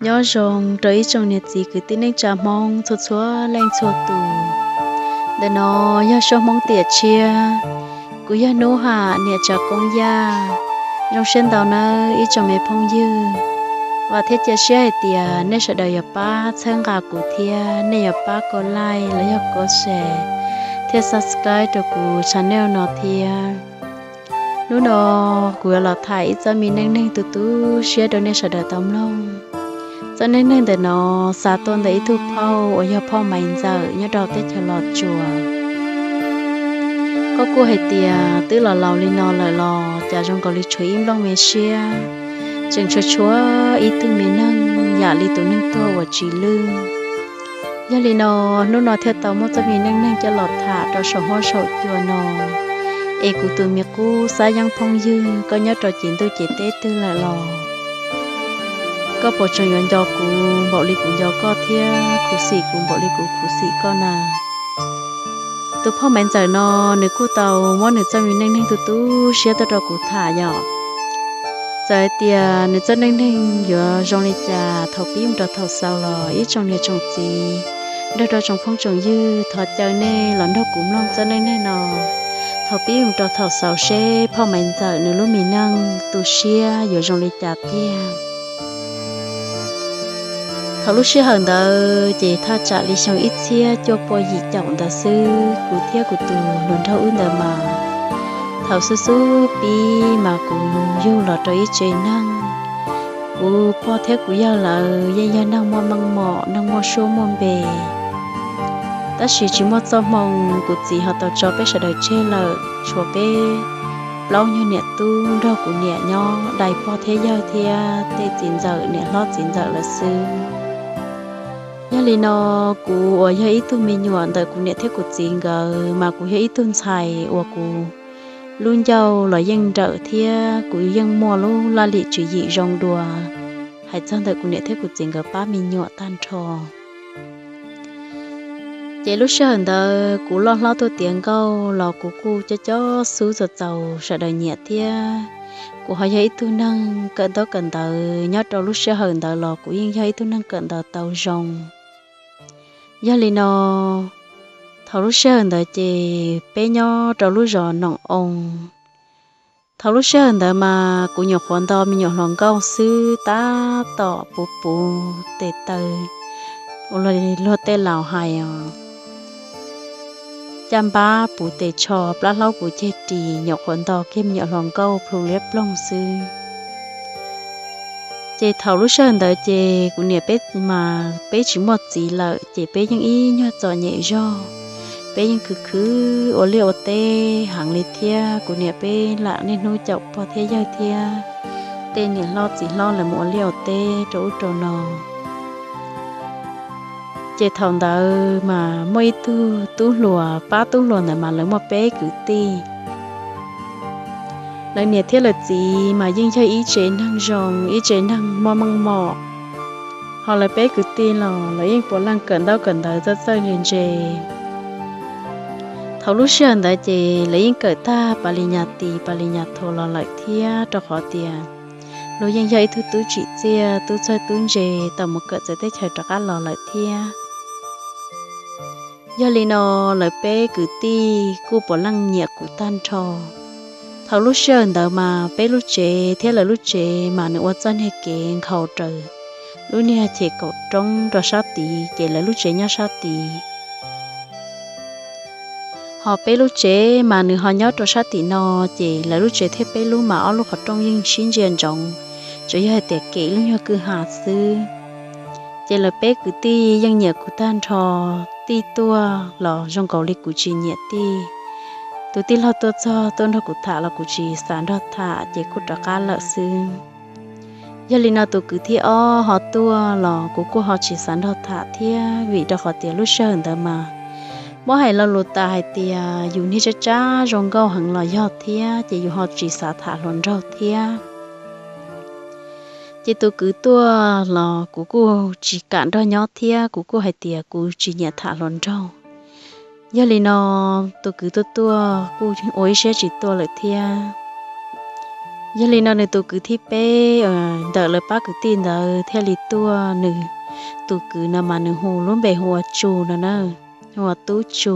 Nyob zoo rau ib tsoom niam txiv kwv tij neej tsa Hmoob txhua txhua leej txhua tus. Ntawm no yog suab Hmoob tiam tshiab, kuv yog Hnub Ham niam Tsav Koob Yaj. Zoo siab ntau nawb ib tsoom me phooj ywg, vam thiab cia siab hais tias nej sawv daws yuav pab txhawb nqa kuv thiab nej yuav pab kov like los yog kov share thiab subscribe rau kuv channel no thiab. Hnub no kuv yuav los tham ib txoj me neej neeg tu tu siab rau nej sawv daws tau mloog. Txoj neej neeg ntawm no xav tuaj ntawm ib tug phauj uas yog phauj Maiv Ntxawm nyob rau teb chaws Los Tsuas. Koj kuj hais tias twb los laus li no lawm los cas zoo nkaus li tshuav ib nplooj me siab, tseem tshuav tshuav ib tug me neeg yam li tus neeg tuag uas tsis lwj. Yog li no, hnub no thiaj tau muab txoj me neej neeg coj los tham rau saum huab saum cua no. Es kuv tus me qub xab yeeb phooj ywg, koj nyob rau ces ntuj ces teb twg lawm los koj puas tseem yuav nco kuv npaum li kuv nco koj thiab khuv xim kuv npaum li kuv khuv xim koj na? Tus phauj Maiv Ntxawm no, nws kuj tau muab nws txoj me neej neeg tu tu siab tuaj rau kuv tham yom. Txawm hais tias nws txoj neej neeg yuav zoo li cas thaum pib mus rau thaum xaus los ib tsoom niam tsoom txiv nrog rau tsoom phooj tsoom ywg thov caw nej los nrog kuv mloog txoj neej neeg no thaum pib mus rau thaum xaus seb phauj Maiv Ntxawm nws lub me neej tu siab yuav zoo li cas tiag. Thaum lub sij hawm ntawd ces thaj tsam li xyoo ib txhiab cuaj pua yim caum ntawd xwb, kuv thiab kuv tus hluas nraug wb ntawd mas thaum xub xub pib mas kuv yug los rau ib tsev neeg. Kuv pog thiab kuv yawg lawv yeej yog neeg muaj meej mom, neeg muaj suab muaj npe, tab sis tsis muaj txoj hmoo, kuv txiv ho tau tso peb sawv daws tseg lawm, tshuav peb plaub nyuag niam tub nrog kuv niam nyob dai pog thiab yawg thiab tej txiv ntxawm niam hlob txiv ntxawm lawm xwb. Yog li no, kuv uas yog ib tug me nyuam ntawm kuv niam thiab kuv txiv nkawd mas kuv yog ib tug ntxhais uas kuv lub ncauj los yeej nrawm thiab kuv yeej muaj lub laj lim tswv yim zoo dua hais txog ntawm kuv niam thiab kuv txiv nkawd pab me nyuam tag nrho. Ces lub sij hawm ntawd kuv loj hlob tuaj tiav nkauj los kuv kuj cob cob xub txaus txaus sawv daws nyiam thiab kuv ho yog ib tug neeg kawm ntaub kawm ntawv, nyob rau lub sij hawm ntawd los kuv yeej yog ib tug neeg kawm ntawv tau zoo. Yog li no, thaum lub sij hawm ntawd ces peb nyob rau lub zos Noom Oo. Thaum lub sij hawm ntawd mas kuv nyuam qhuav nto me nyuam hluas nkauj xwb, tab tom puv puv tes taw, ua li luag tej laus hais os, caj npab puv tes tsho, plab hlaub puv ceg ris, nyuam qhuav nto kiag me nyuam hluas nkauj plhu liab ploog xwb. Ces thaum lub sij hawm ntawd ces kuv niam peb mas peb tsis muaj txiv lawm ces peb yeej ib nyuag txom nyem zog, peb yeej khwv khwv ua liaj ua teb heev li thiab kuv niam peb lam niaj hnub caum pog thiab yawg thiab tej niam hlob txiv hlob lawv mus ua liaj ua teb rau ub rau no. Ces thaum ntawd mas muaj ib tug tub hluas, pab tub hluas ntawd mas lawv muaj peb kwv tij. Lawv niam thiab lawv txiv mas yeej yog ib tsev neeg zoo, ib tsev neeg muaj meej mom, ho lawv peb kwv tij los lawv yeej puav leej kawm ntaub kawm ntawv txawj txawj ntse ntse. Thaum lub sij hawm ntawd ces lawv yeej kawm tag pas li nyas tis pas li nyas tho los lawm thiab, rau qhov tias luag yeej yog ib tug tub tsim txiaj, tub txawj tub ntse, tau mus kawm txawv teb chaws rov qab los lawm thiab. Yog li no, lawv peb kwv tij kuj puav leej nyiam kuv tag nrho. Thaum lub sij hawm ntawd mas peb lub tsev thiab lawv lub tsev mas nws ua txoj niag kev nkhaus raws lub niag chem kaum roob rau sab tid, ces lawv lub tsev nyob sab tid. Ho peb lub tsev mas nws ho nyob rau sab tim no, ces lawv lub tsev thiab peb lub mas ob lub qhov rooj yeej sib ntsia ntsoov, tsuas yog hais tias kem lub nyuag kwj ha xwb. Ces lawv peb kwv tij yeej nyiam kuv tag nrho, tij tuaj los zoo nkaus li kuv tsis nyiam tij. Tus tij laug tuaj txog tuaj nrog kuv tham los kuv tsis xav nrog tham, ces kuj rov qab lawm xwb. Yog li no tus kwv thib ob ho tuaj los kuv kuj ho tsis xav nrog tham thiab, vim rau qhov tias lub sij hawm ntawd mas muab hais lo lus tas hais tias yus niag tsab tsab zoo nkauj heev los yog thiab, ces yus ho tsis xav tham hluas nraug thiab. Ces tus kwv tuaj los kuv kuj tsis kam nrog nyob thiab, kuv kuj hais tias kuv tsis nyiam tham hluas nraug. Yog li no, tus kwv tuaj tuaj kuj ua ib siab tsis tuaj lawm thiab. Yog li no nws tus kwv thib peb ntawm lawv pab kwv tij ntawd thiaj li tuaj. Nws tus kwv no mas nws hu lub npe hu ua Tsu no na, hu ua Tub Tsu.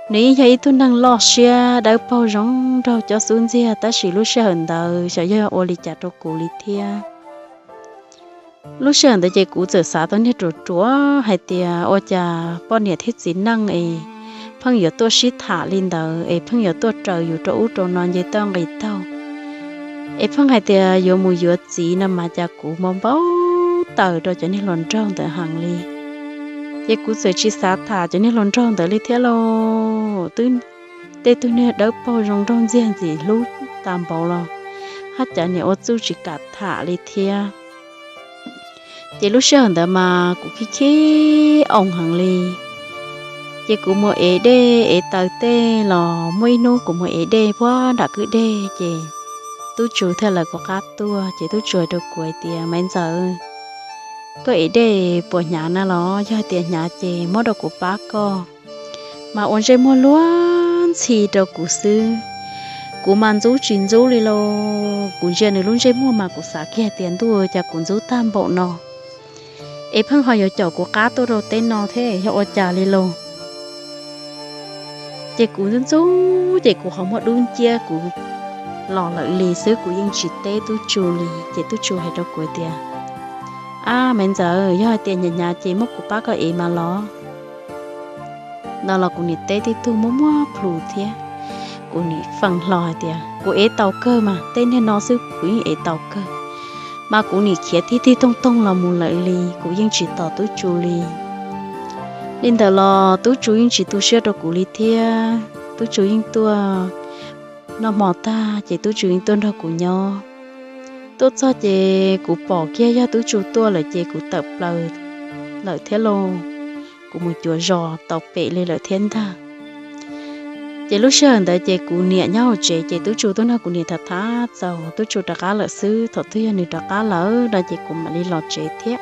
Nws yeej yog ib tug neeg loj siab dawb paug zoo nraug cob xub ntxiag, tab sis lub sij hawm ntawd xyov yog ua li cas rau kuv li thiab. Lub sij hawm ntawd ces kuv txawm xav tau niag ruam ruam hais tias ua cas poj niam thiab txiv neej es pheej yuav tuaj sib tham li ntawd es pheej yuav tuaj raws yus rau ub rau no nce toj nqis taug, es pheej hais tias yuav mus yuav txiv no mas cas kuv mob npau taws rau cov niag hluas nraug ntawd heev li. Ces kuv txawm tsis xav tham cov niag hluas nraug ntawd li thiab lauj. Twb tej tug niag dawb paug zoo nraug ntxiag ntxim hlub tas npaum los haj cas niam ua txuj tsis kam tham li thiab. Ces lub sij hawm ntawd mas kuv khib khib oo heev li. Ces kuv mus ev dej ev taws tej los muaj ib hnub kuv mus ev dej puag nram kwj deg ces Tub Tsu thiaj lawv kuv qab tuaj. Ces Tub Tsu hais rau kuv hais tias, Maiv Ntxawm, koj ev dej puas hnyav na los? Yog hais tias hnyav ces muab rau kuv pab koj, mas ua ntsej muag luag ntxhi rau kuv xwb. Kuv mas ntxub tsis ntxub li lauj. Kuv ntsia nws lub ntsej muag mas kuv xav kiag hais tias ntuj, cas kuv ntxub tag npaum no. Es pheej ho yuav caum kuv qab tuaj rau teb no thiab yog ua cas li lauj? Ces kuv ntxub ntxub ces kuv qhov muag dub nciab kuv los lawm li xwb, kuv yeej tsis teb Tub Tsu li. Ces Tub Tsu hais rau kuv tias, Ab Maiv Ntxawm, yog hais tias hnyav hnyav ces muab kuv pab koj ev mas los. No los kuv nim teb tib tug muaj muaj plhus thiab. Kuv nim feem hlo hais tias kuv ev tau kawg mas, tej niag no xwb kuv yeej ev tau kawg. Mas kuv nim khiav tig tig toog toog los mus lawm li, kuv yeej tsis tos Tub Tsu li. Li ntawd los Tub Tsu yeej tsis tu siab rau kuv li thiab. Tub Tsu yeej tuaj, noj hmo tag ces Tub Tsu yeej tuaj nrog kuv nyob. Tuaj txog ces kuv pom kiag yog Tub Tsu tuaj lawm ces kuv tawm plaws lawm thiab lauj. Kuv mus cuav zos tau pem li lawm thiab ntag. Ces lub sij hawm ntawd ces kuv niam nyob hauv tsev ces Tub Tsu tuaj nrog kuv niam tham tham txaus, Tub Tsu rov qab lawm xwb. Thaum twg yog nws rov qab lawm no ces kuv mam li los tsev thiab.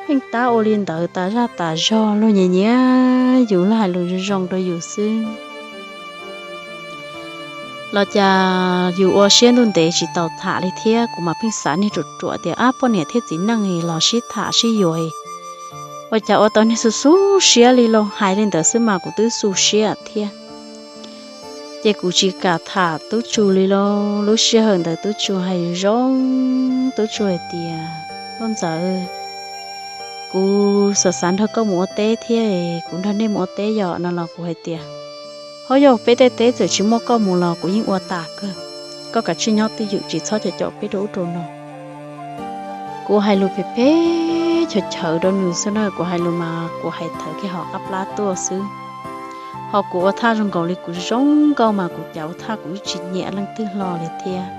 Pheej tab ua li ntawd tas zaj tas zog, luag nyiam nyiam yus, luag hais lus zoo zoo rau yus xwb. Los cas yus ua siab ntuj ntev tsis tau tham li thiab, kuv mas pheej xav niag ruam ruam tias ab poj niam thiab txiv neej los sib tham sib yuav, ua cas ua tau niag xu xub siab li lauj. Hais li ntawd xwb mas kuv twb xu siab thiab. Ces kuv tsis kam tham Tub Tsu li lauj. Lub sij hawm ntawd Tub Tsu hais zoo, Tub Tsu hais tias, Nkauj Ntxawm, kuv xav xav nrog koj mus ua teb thiab, kuv nrog nej mus ua teb yom? No los kuv hais tias, Hauj yauj, peb tej teb txawm tsis muaj koj mus los kuv yeej ua tas kawg. Koj kav tsij nyob twj ywm tsis txhob caum caum peb rau ub rau no. Kuv hais lus phem phem chawv chawv rau nws xwb na, kuv hais lus mas kuv hais thawv kiag hauv qab plab tuaj xwb. Ho kuv ua thaj zoo nkaus li kuv zoo nkauj mas kuv cas ua thaj kuv tsis nyiam leej twg hlo li thiab.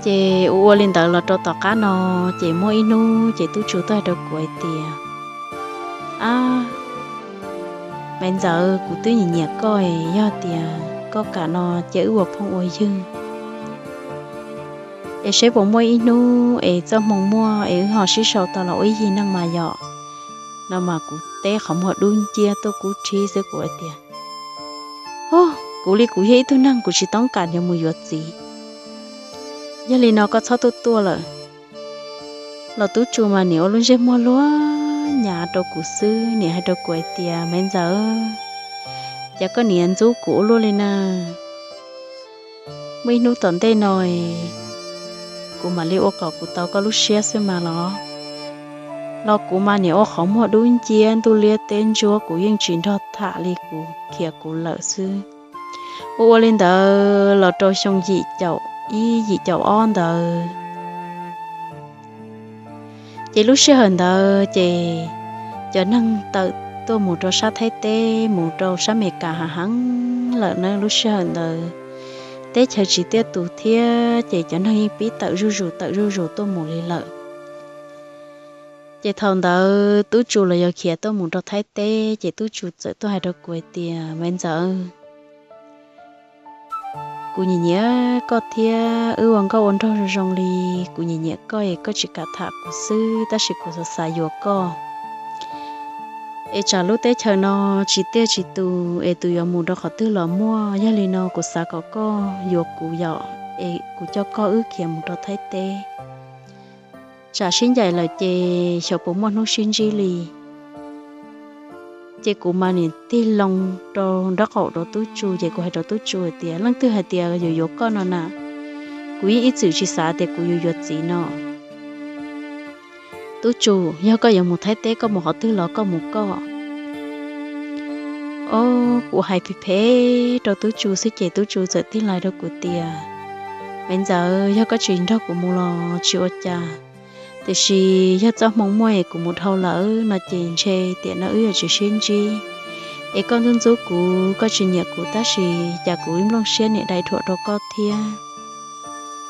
Ces ua ua li ntawd los rau tom qab no, ces muaj ib hnub ces Tub Tsu tuaj hais rau kuv hais tias, Ab, Maiv Ntxawm, kuv twb nyiam nyiam koj, yog tias koj kam no cia wb ua phooj ua ywg, es seb puas muaj ib hnub es txoj hmoo muaj es wb ho sib sau tau los ua ib yig neej mas yom. No mas kuv teb qhov muag dub nciab tuaj kub rhib xwb, kuv hais tias, Kuv li kuv yog ib tug neeg kuv tsis toob kam yuav mus yuav txiv. Yog li no koj txhob tuaj tuaj lawm. Los Tub Tsu mas nim ua lub ntsej muag luag nyav rau kuv xwb, nim hais rau kuv hais tias, Maiv Ntxawm, cas koj nim ntxub kuv ua luaj li na. Muaj ib hnub tom ntej no kuv mam li ua kom kuv tau koj lub siab xwb mas los. Los kuv mas nim ua qhov muag dub nciab ntuj liab teb ntsuab, kuv yeej tsis nrog tham li, kuv khiav kuv lawm xwb. Ua ua li ntawd los rau xyoo yim caum ib yim caum ob ntawd, ces lub sij hawm ntawd ces cov neeg tawm tuaj mus rau sab Thaib teb, mus rau sab Amelikas hav heev lawm na. Lub sij hawm ntawd teb chaws tsis tiaj tus thiab, ces cov neeg yeej pib tawm zuj zus tawm zuj zus tuaj mus li lawm. Ces thaum ntawd Tub Tsu los yog khiav tuaj mus rau Thaib teb, ces Tub Tsu txawm tuaj hais rau kuv hais tias, Maiv Ntxawm, kuv nyiam nyiam koj thiab wb ua nkauj ua nraug zoo zoo li. Kuv nyiam nyiam koj es koj tsis kam tham kuv xwb, tab sis kuv xav xav yuav koj. Es tsam lub teb chaws no tsis tiaj tsis tus es tus yuav mus rau qhov twg los muaj. Yog li no kuv xav kom koj yuav kuv yom, es kuv coj koj wb khiav mus rau Thaib teb. Tsam sib ncaim lawm ces xyov puas muaj hnub sib ntsib li. Ces kuv mas niam tig loo rau nraub qaum rau Tub Tsu, ces kuv hais rau Tub Tsu hais tias, leej twg hais tias yuav yuav koj no na? Kuv yeej ib txwm tsis xav tias kuv yuav yuav txiv no. Tub Tsu, yog koj yuav mus Thaib teb, koj mus qhov twg los koj mus koj. Os, kuv hais phem phem rau Tub Tsu xwb ces Tub Tsu txawm tig lais rau kuv tias, Maiv Ntxawm, yog koj tsis nrog kuv mus los tsis ua cas, tiam sis yog txoj hmoo muaj es kuv mus dhau lawm no ces ntshe tiam no wb yuav tsis sib ntsib. Es koj ntxub ntxub kuv, koj tsis nyiam kuv tab sis cas kuv ib nplooj siab niam dai dhuam rau koj thiab.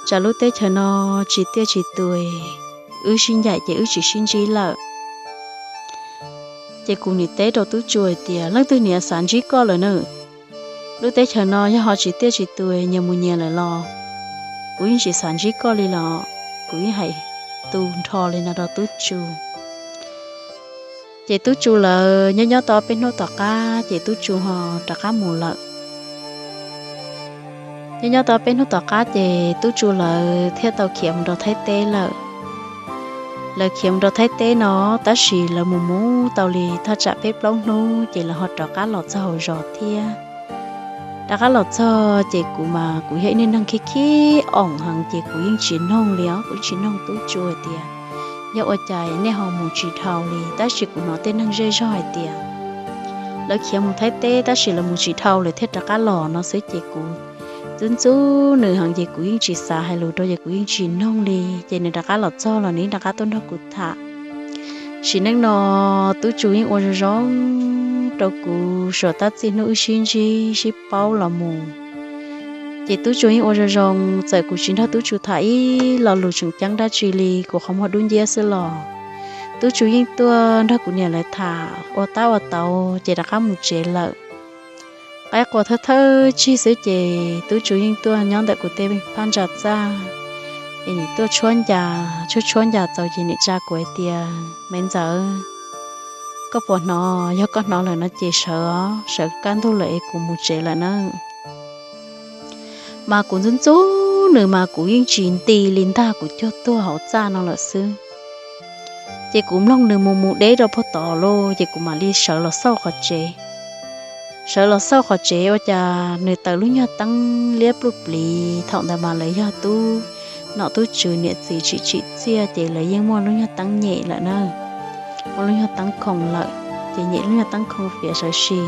Tsam lub teb chaws no tsis tiaj tsis tus, wb sib ncaim ces wb tsis sib ntsib lawm. Ces kuv niam teb rau Tub Tsu hais tias, leej twg niam xav ntsib koj lawm na? Lub teb chaws no yog ho tsis tiaj tsis tus, nyias mus nyias lawm los kuv yeej tsis xav ntsib koj li los. Kuv yeej hais tu nrho li no rau Tub Tsu. Ces Tub Tsu lawv nyob nyob tau peb hnub tom qab ces Tub Tsu ho rov qab mus lawm. Nyob nyob tau peb hnub tom qab ces Tub Tsu lawv thiaj tau khiav mus rau Thaib teb lawm. Lawv khiav mus rau Thaib teb no, tab sis lawv mus mus tau li thaj tsam peb plaub hnub ces lawv ho rov qab los txog hauv zos thiab. Rov qab los txog ces kuv mas kuv yog ib niag neeg khib khib oom heev ces kuv yeej tsis noog li os, kuv yeej tsis noog Tub Tsu hais tias yog ua cas nej ho mus tsis dhau li, tab sis kuv hnov tej neeg zej zog hais tias lawv khiav mus Thaib teb tab sis lawv mus tsis dhau lawv thiaj rov qab los no xwb ces kuv ntxub ntxub nws heev ces kuv yeej tsis xav hais lus rau ces kuv yeej tsis noog li. Ces nws rov qab los txog los nws yeej rov qab tuaj nrog kuv tham. Sim neej no Tub Tsu yeej ua zoo zoo rau kuv suav tab txij hnub wb sib ntsib sib paub los mus. Ces Tub Tsu yeej ua zoo zoo, txawm kuv tsis nrog Tub Tsu tham ib lo lus tseem ceeb dab tsi li, kuv qhov muag dub nciab xwb los Tub Tsu yeej tuaj nrog kuv niam lawv tham ua tab ua tau ces rov qab mus tsev lawm. Qaib qua thawj thawj tsig xwb ces Tub Tsu yeej tuaj nyob ntawm kuv tej phab ntsa txaj, es nim tuaj tshuab ncas, tshuab tshuab ncas txaus ces nim tsa kuv hais tias, Maiv Ntxawm, koj puas hnov? Yog koj hnov lawm no ces sawv, sawv kaj ntug lawm es kuv mus tsev lawm na. Mas kuv ntxub ntxub nws mas kuv yeej tsis nti li ntag, kuv cuag tuag hauv txaj no lawm xwb. Ces kuv mloog nws mus mus deb rau puag tod lauj, ces kuv mam li sawv los xauj qhov tsev. Sawv los xauj qhov tsev ua cas nws taws lub nyuag teeb liab pluj pliv. Thaum ntawd mas lawv yog tub nom tub tswv niam txiv tsim tsim txiaj ces lawv yeej muaj lub nyuag teeb nyem lawm na, muaj lub nyuag teeb khoom lawm, ces nyem lub nyuag teeb khoom fiav sawv si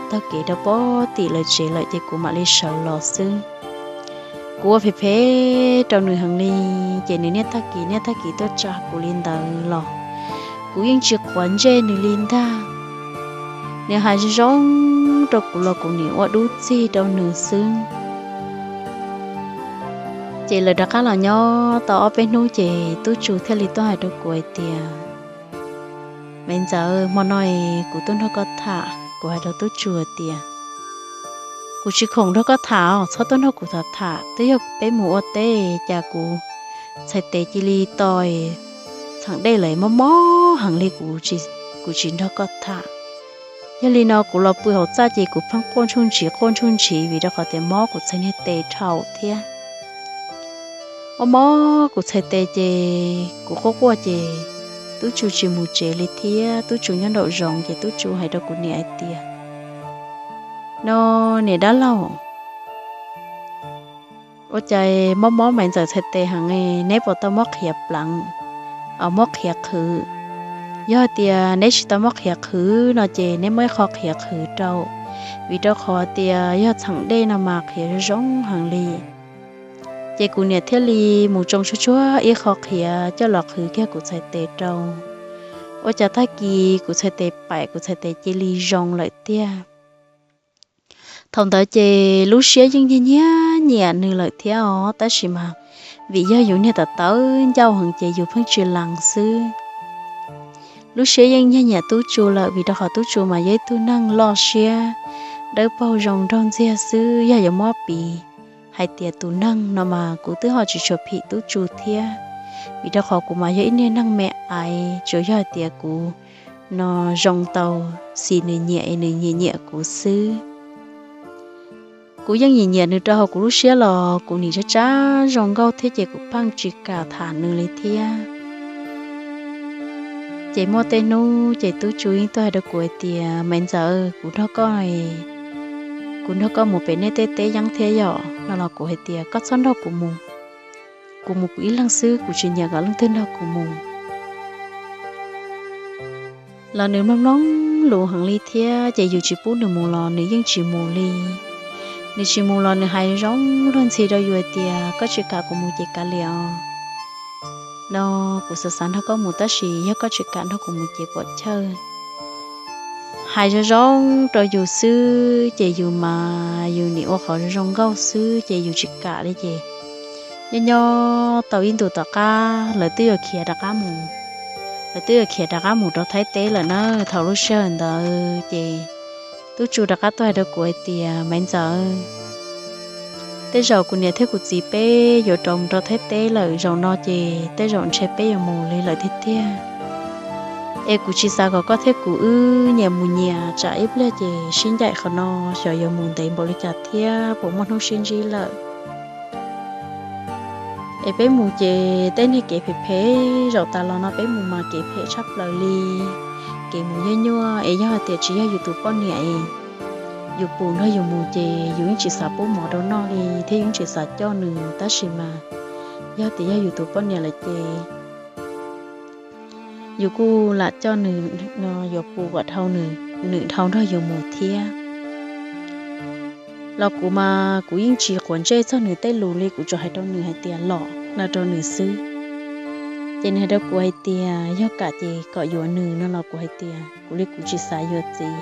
taug kev rau pem tim lawv tsev lawm ces kuv mam li sawv los xwb. Kuv ua phem phem rau nws heev li, ces nws niaj tag kis niaj tag kis tuaj tsa kuv li ntawd los kuv yeej tsis quav ntsej nws li ntag. Nws hais zoo zoo rau kuv los kuv nim ua dub txig rau nws xwb. Ces lawv rov qab los nyob tau ob peb hnub ces Tub Tsu thiaj li tuaj hais rau kuv hais tias, Maiv Ntxawm, hmo no es kuv tuaj nrog koj tham. Kuv hais rau Tub Tsu hais tias, Kuv tsis khoom nrog koj tham os, txhob tuaj nrog kuv tham tham, twb yog peb mus ua teb cas kuv txhais tes cia li to txheem dej lawm, mob mob heev li, kuv tsis nrog koj tham. Yog li no kuv los pw hauv txaj ces kuv pheej quaj ntsuj ntsiv quaj ntsuj ntsiv vim rau qhov tias mob kuv txhais niag tes dhau thiab. Mob mob kuv txhais tes ces kuv quaj quaj ces Tub Tsu tsis mus tsev li thiab, Tub Tsu nyob nraum zoov ces Tub Tsu hais rau kuv niam hais tias, No niam dab laug, ua cas mob mob Maiv Ntxawm txhais tes heev, neb puas tau muab qhiav pleev, muab qhiav qhwv? Yog hais tias neb tsis tau muab qhiav qhwv no ces neb muab ib qho qhiav qhwv rau, vim rau qhov tias yog txheem dej no mas qhiav zoo zoo heev li. Ces kuv niam thiaj li mus tsoo tsuag tsuag ib qho qhiav coj los qhwv kiag kuv txhais tes rau. Ua cas tag kis kuv txhais tes paim, kuv txhais tes cia li zoo lawm tiag. Thaum ntawd ces lub siab yeej nyiag nyiam nws lawm thiab os, tab sis mas vim yog yus niag tawv tawv ncauj heev ces yus pheej tsis lees xwb. Lub siab yeej nyiag nyiam Tub Tsu lawm vim rau qhov Tub Tsu mas yog ib tug neeg loj siab, dawb paug zoo nraug ntxiag xwb. Yog yuav muab piv hais tias tus neeg no mas kuv twb ho tsis tshua phim Tub Tsu thiab, vim rau qhov kuv mas yog ib niag neeg me aiv, tsuas yog hais tias kuv no zoo tau, xis nws nyiam es nws nyiam nyiam kuv xwb. Kuv yeej nyiam nyiam nws rau hauv kuv lub siab los kuv nim tsab tsab zoo nkauj thiab ces kuv pheej tsis kam tham nws li thiab. Ces muaj tej hnub ces Tub Tsu yeej tuaj hais rau kuv hais tias, Maiv Ntxawm, kuv nrog koj, kuv nrog koj mus pem nej tej teb yeeb thiab yom, no los kuv hais tias, Koj txhob nrog kuv mus, kuv mus kuv ib leeg xwb, kuv tsis nyiam kom leej twg nrog kuv mus. Los nws mloog mloog lus heev li thiab ces yus tsis pub nws mus los nws yeej tsis mus li. Nws tsis mus los nws hais zoo luag ntxhi rau yus hais tias, Koj tsis kam kuv mus ces kav liam os, no kuv xav xav nrog koj mus tab sis yog koj tsis kam nrog kuv mus ces pom chawj. Hais zoo zoo rau yus xwb ces yus mas yus nim ua qhov zoo zoo nkauj xwb ces yus tsis kam li ces nyob nyob tau ib ntus tom qab lawv twb yuav khiav rov qab mus, lawv twb yuav khiav rov qab mus rau Thaib teb lawm na. Thaum lub sij hawm ntawd ces Tub Tsu rov qab tuaj hais rau kuv hais tias, Maiv Ntxawm, tej zaum kuv niam thiab kuv txiv peb yuav rov mus rau Thaib teb lawm, zaum no ces tej zaum ntshe peb yuav mus li lawm tiag tiag. Es kuv tsis xav kom koj thiab kuv wb nyias mus nyias, tsam ib pliag ces sib ncaim qhov no xyov yuav mus ntev npaum li cas thiab puas muaj hnub sib ntsib lawm. Es peb mus ces tej niag kev phem phem, zaum tas los no peb mus mas kev phem tshaj plaws li, kev mus nyuaj nyuaj, es yog hais tias tsis yog yus tus poj niam es yus pum nrog yus mus ces yus yeej tsis xav pub mov rau noj li thiab yus yeej tsis xav coj nws, tab sis mas yog tias yog yus tus poj niam lawm ces yus kuj lam coj nws, no yuav pum kom dhau nws, nws dhau nrog yus mus thiab. Los kuv mas kuv yeej tsis quav ntsej txog nws tej lus li, kuv tsuas hais rau nws hais tias los no rau nws xwb. Ces nws hais rau kuv hais tias yog kam ces kom yuav nws, no los kuv hais tias kuv li kuv tsis xav yuav txiv,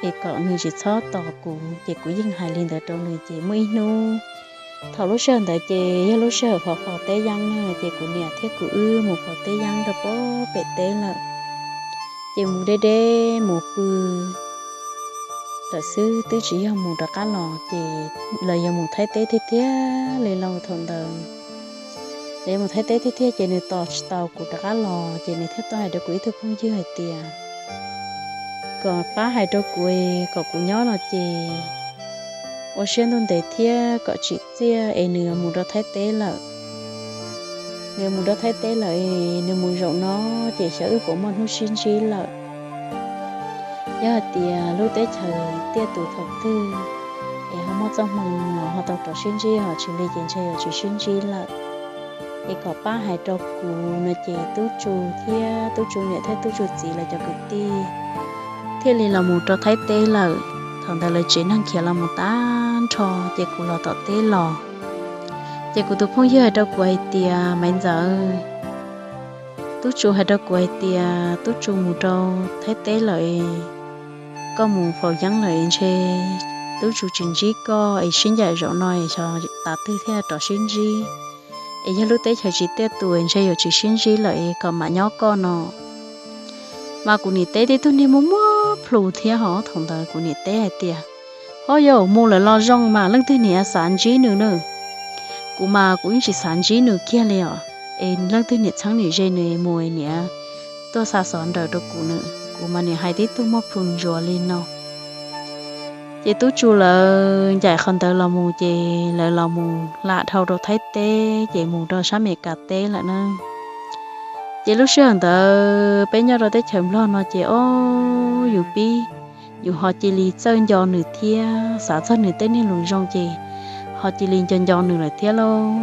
es kom nws tsis txhob tos kuv. Ces kuv yeej hais li ntawd rau nws. Ces muaj ib hnub, thaum lub sij hawm ntawd ces yog lub sij hawm hov faus teb yeeb na, ces kuv niam thiab kuv wb mus faus teb yeeb rau pem teb lawm. Ces mus deb deb mus pw lawm xwb, twb tsis yog mus rov qab los, ces lawv yuav mus Thaib teb tiag tiag li lauj. Thaum ntawd lawv yuav mus Thaib teb tiag tiag ces nws tos tsis tau kuv rov qab los, ces nws thiaj tuaj hais rau kuv ib tug phooj ywg hais tias kom pab hais rau kuv, kom kuv nyob no ces ua siab ntuj ntev thiab kom tsim txiaj es nws yuav mus rau Thaib teb lawm. Nws mus rau Thaib teb lawm, nws mus zaum no ces xyov wb puas muaj hnub sib ntsib lawm. Yog hais tias lub teb chaws tiaj tus thaum twg es ho muaj txoj hmoo los ho tau rov sib ntsib, ho tsis li ces ntshe yuav tsis sib ntsib lawm. Es kom pab hais rau kuv no ces Tub Tsu thiab Tub Tsu niam thiab Tub Tsu txiv lawv cov kwv tij thiaj li los mus rau Thaib teb lawm. Thaum ntawd lawv tsev neeg khiav los mus tag nrho, ces kuv los tom teb los. Ces kuv tus phooj ywg hais rau kuv hais tias, Maiv Ntxawm, Tub Tsu hais rau kuv hais tias Tub Tsu mus rau Thaib teb lawm, koj mus faus yeeb lawm ntshe Tub Tsu tsis ntsib koj es sib ncaim zaum no es xyov tav twg thiaj rov sib ntsib. Es yog lub teb chaws tsis tiaj tus ntshe yuav tsis sib ntsib lawm es kom mam nyob koj no. Mas kuv niam teb tib tug niag muaj muaj plhus thiab hos. Thaum ntawd kuv niam teb hais tias, Ho yog mus lawm los zoo mas leej twg niam xav ntsib nws na. Kuv mas kuv yeej tsis xav ntsib nws kiag li os. Es leej twg niam txheeb niam ze nws mus niam tuaj xa xov nraws rau kuv na. Kuv mas niam hais tib tug muaj plhus ntsuas li no. Ces Tub Tsu lawv ncaim qhov ntawd los mus ces lawv los mus hla dhau rau Thaib teb ces mus rau sab Amelikas teb lawm na. Ces lub sij hawm ntawd peb nyob rau teb chaws Nplog no ces ob, yus pib, yus ho cia li txawj nco nws thiab xav txog nws tej niag lus zoo ces ho cia li nco nco nws lawm thiab lauj.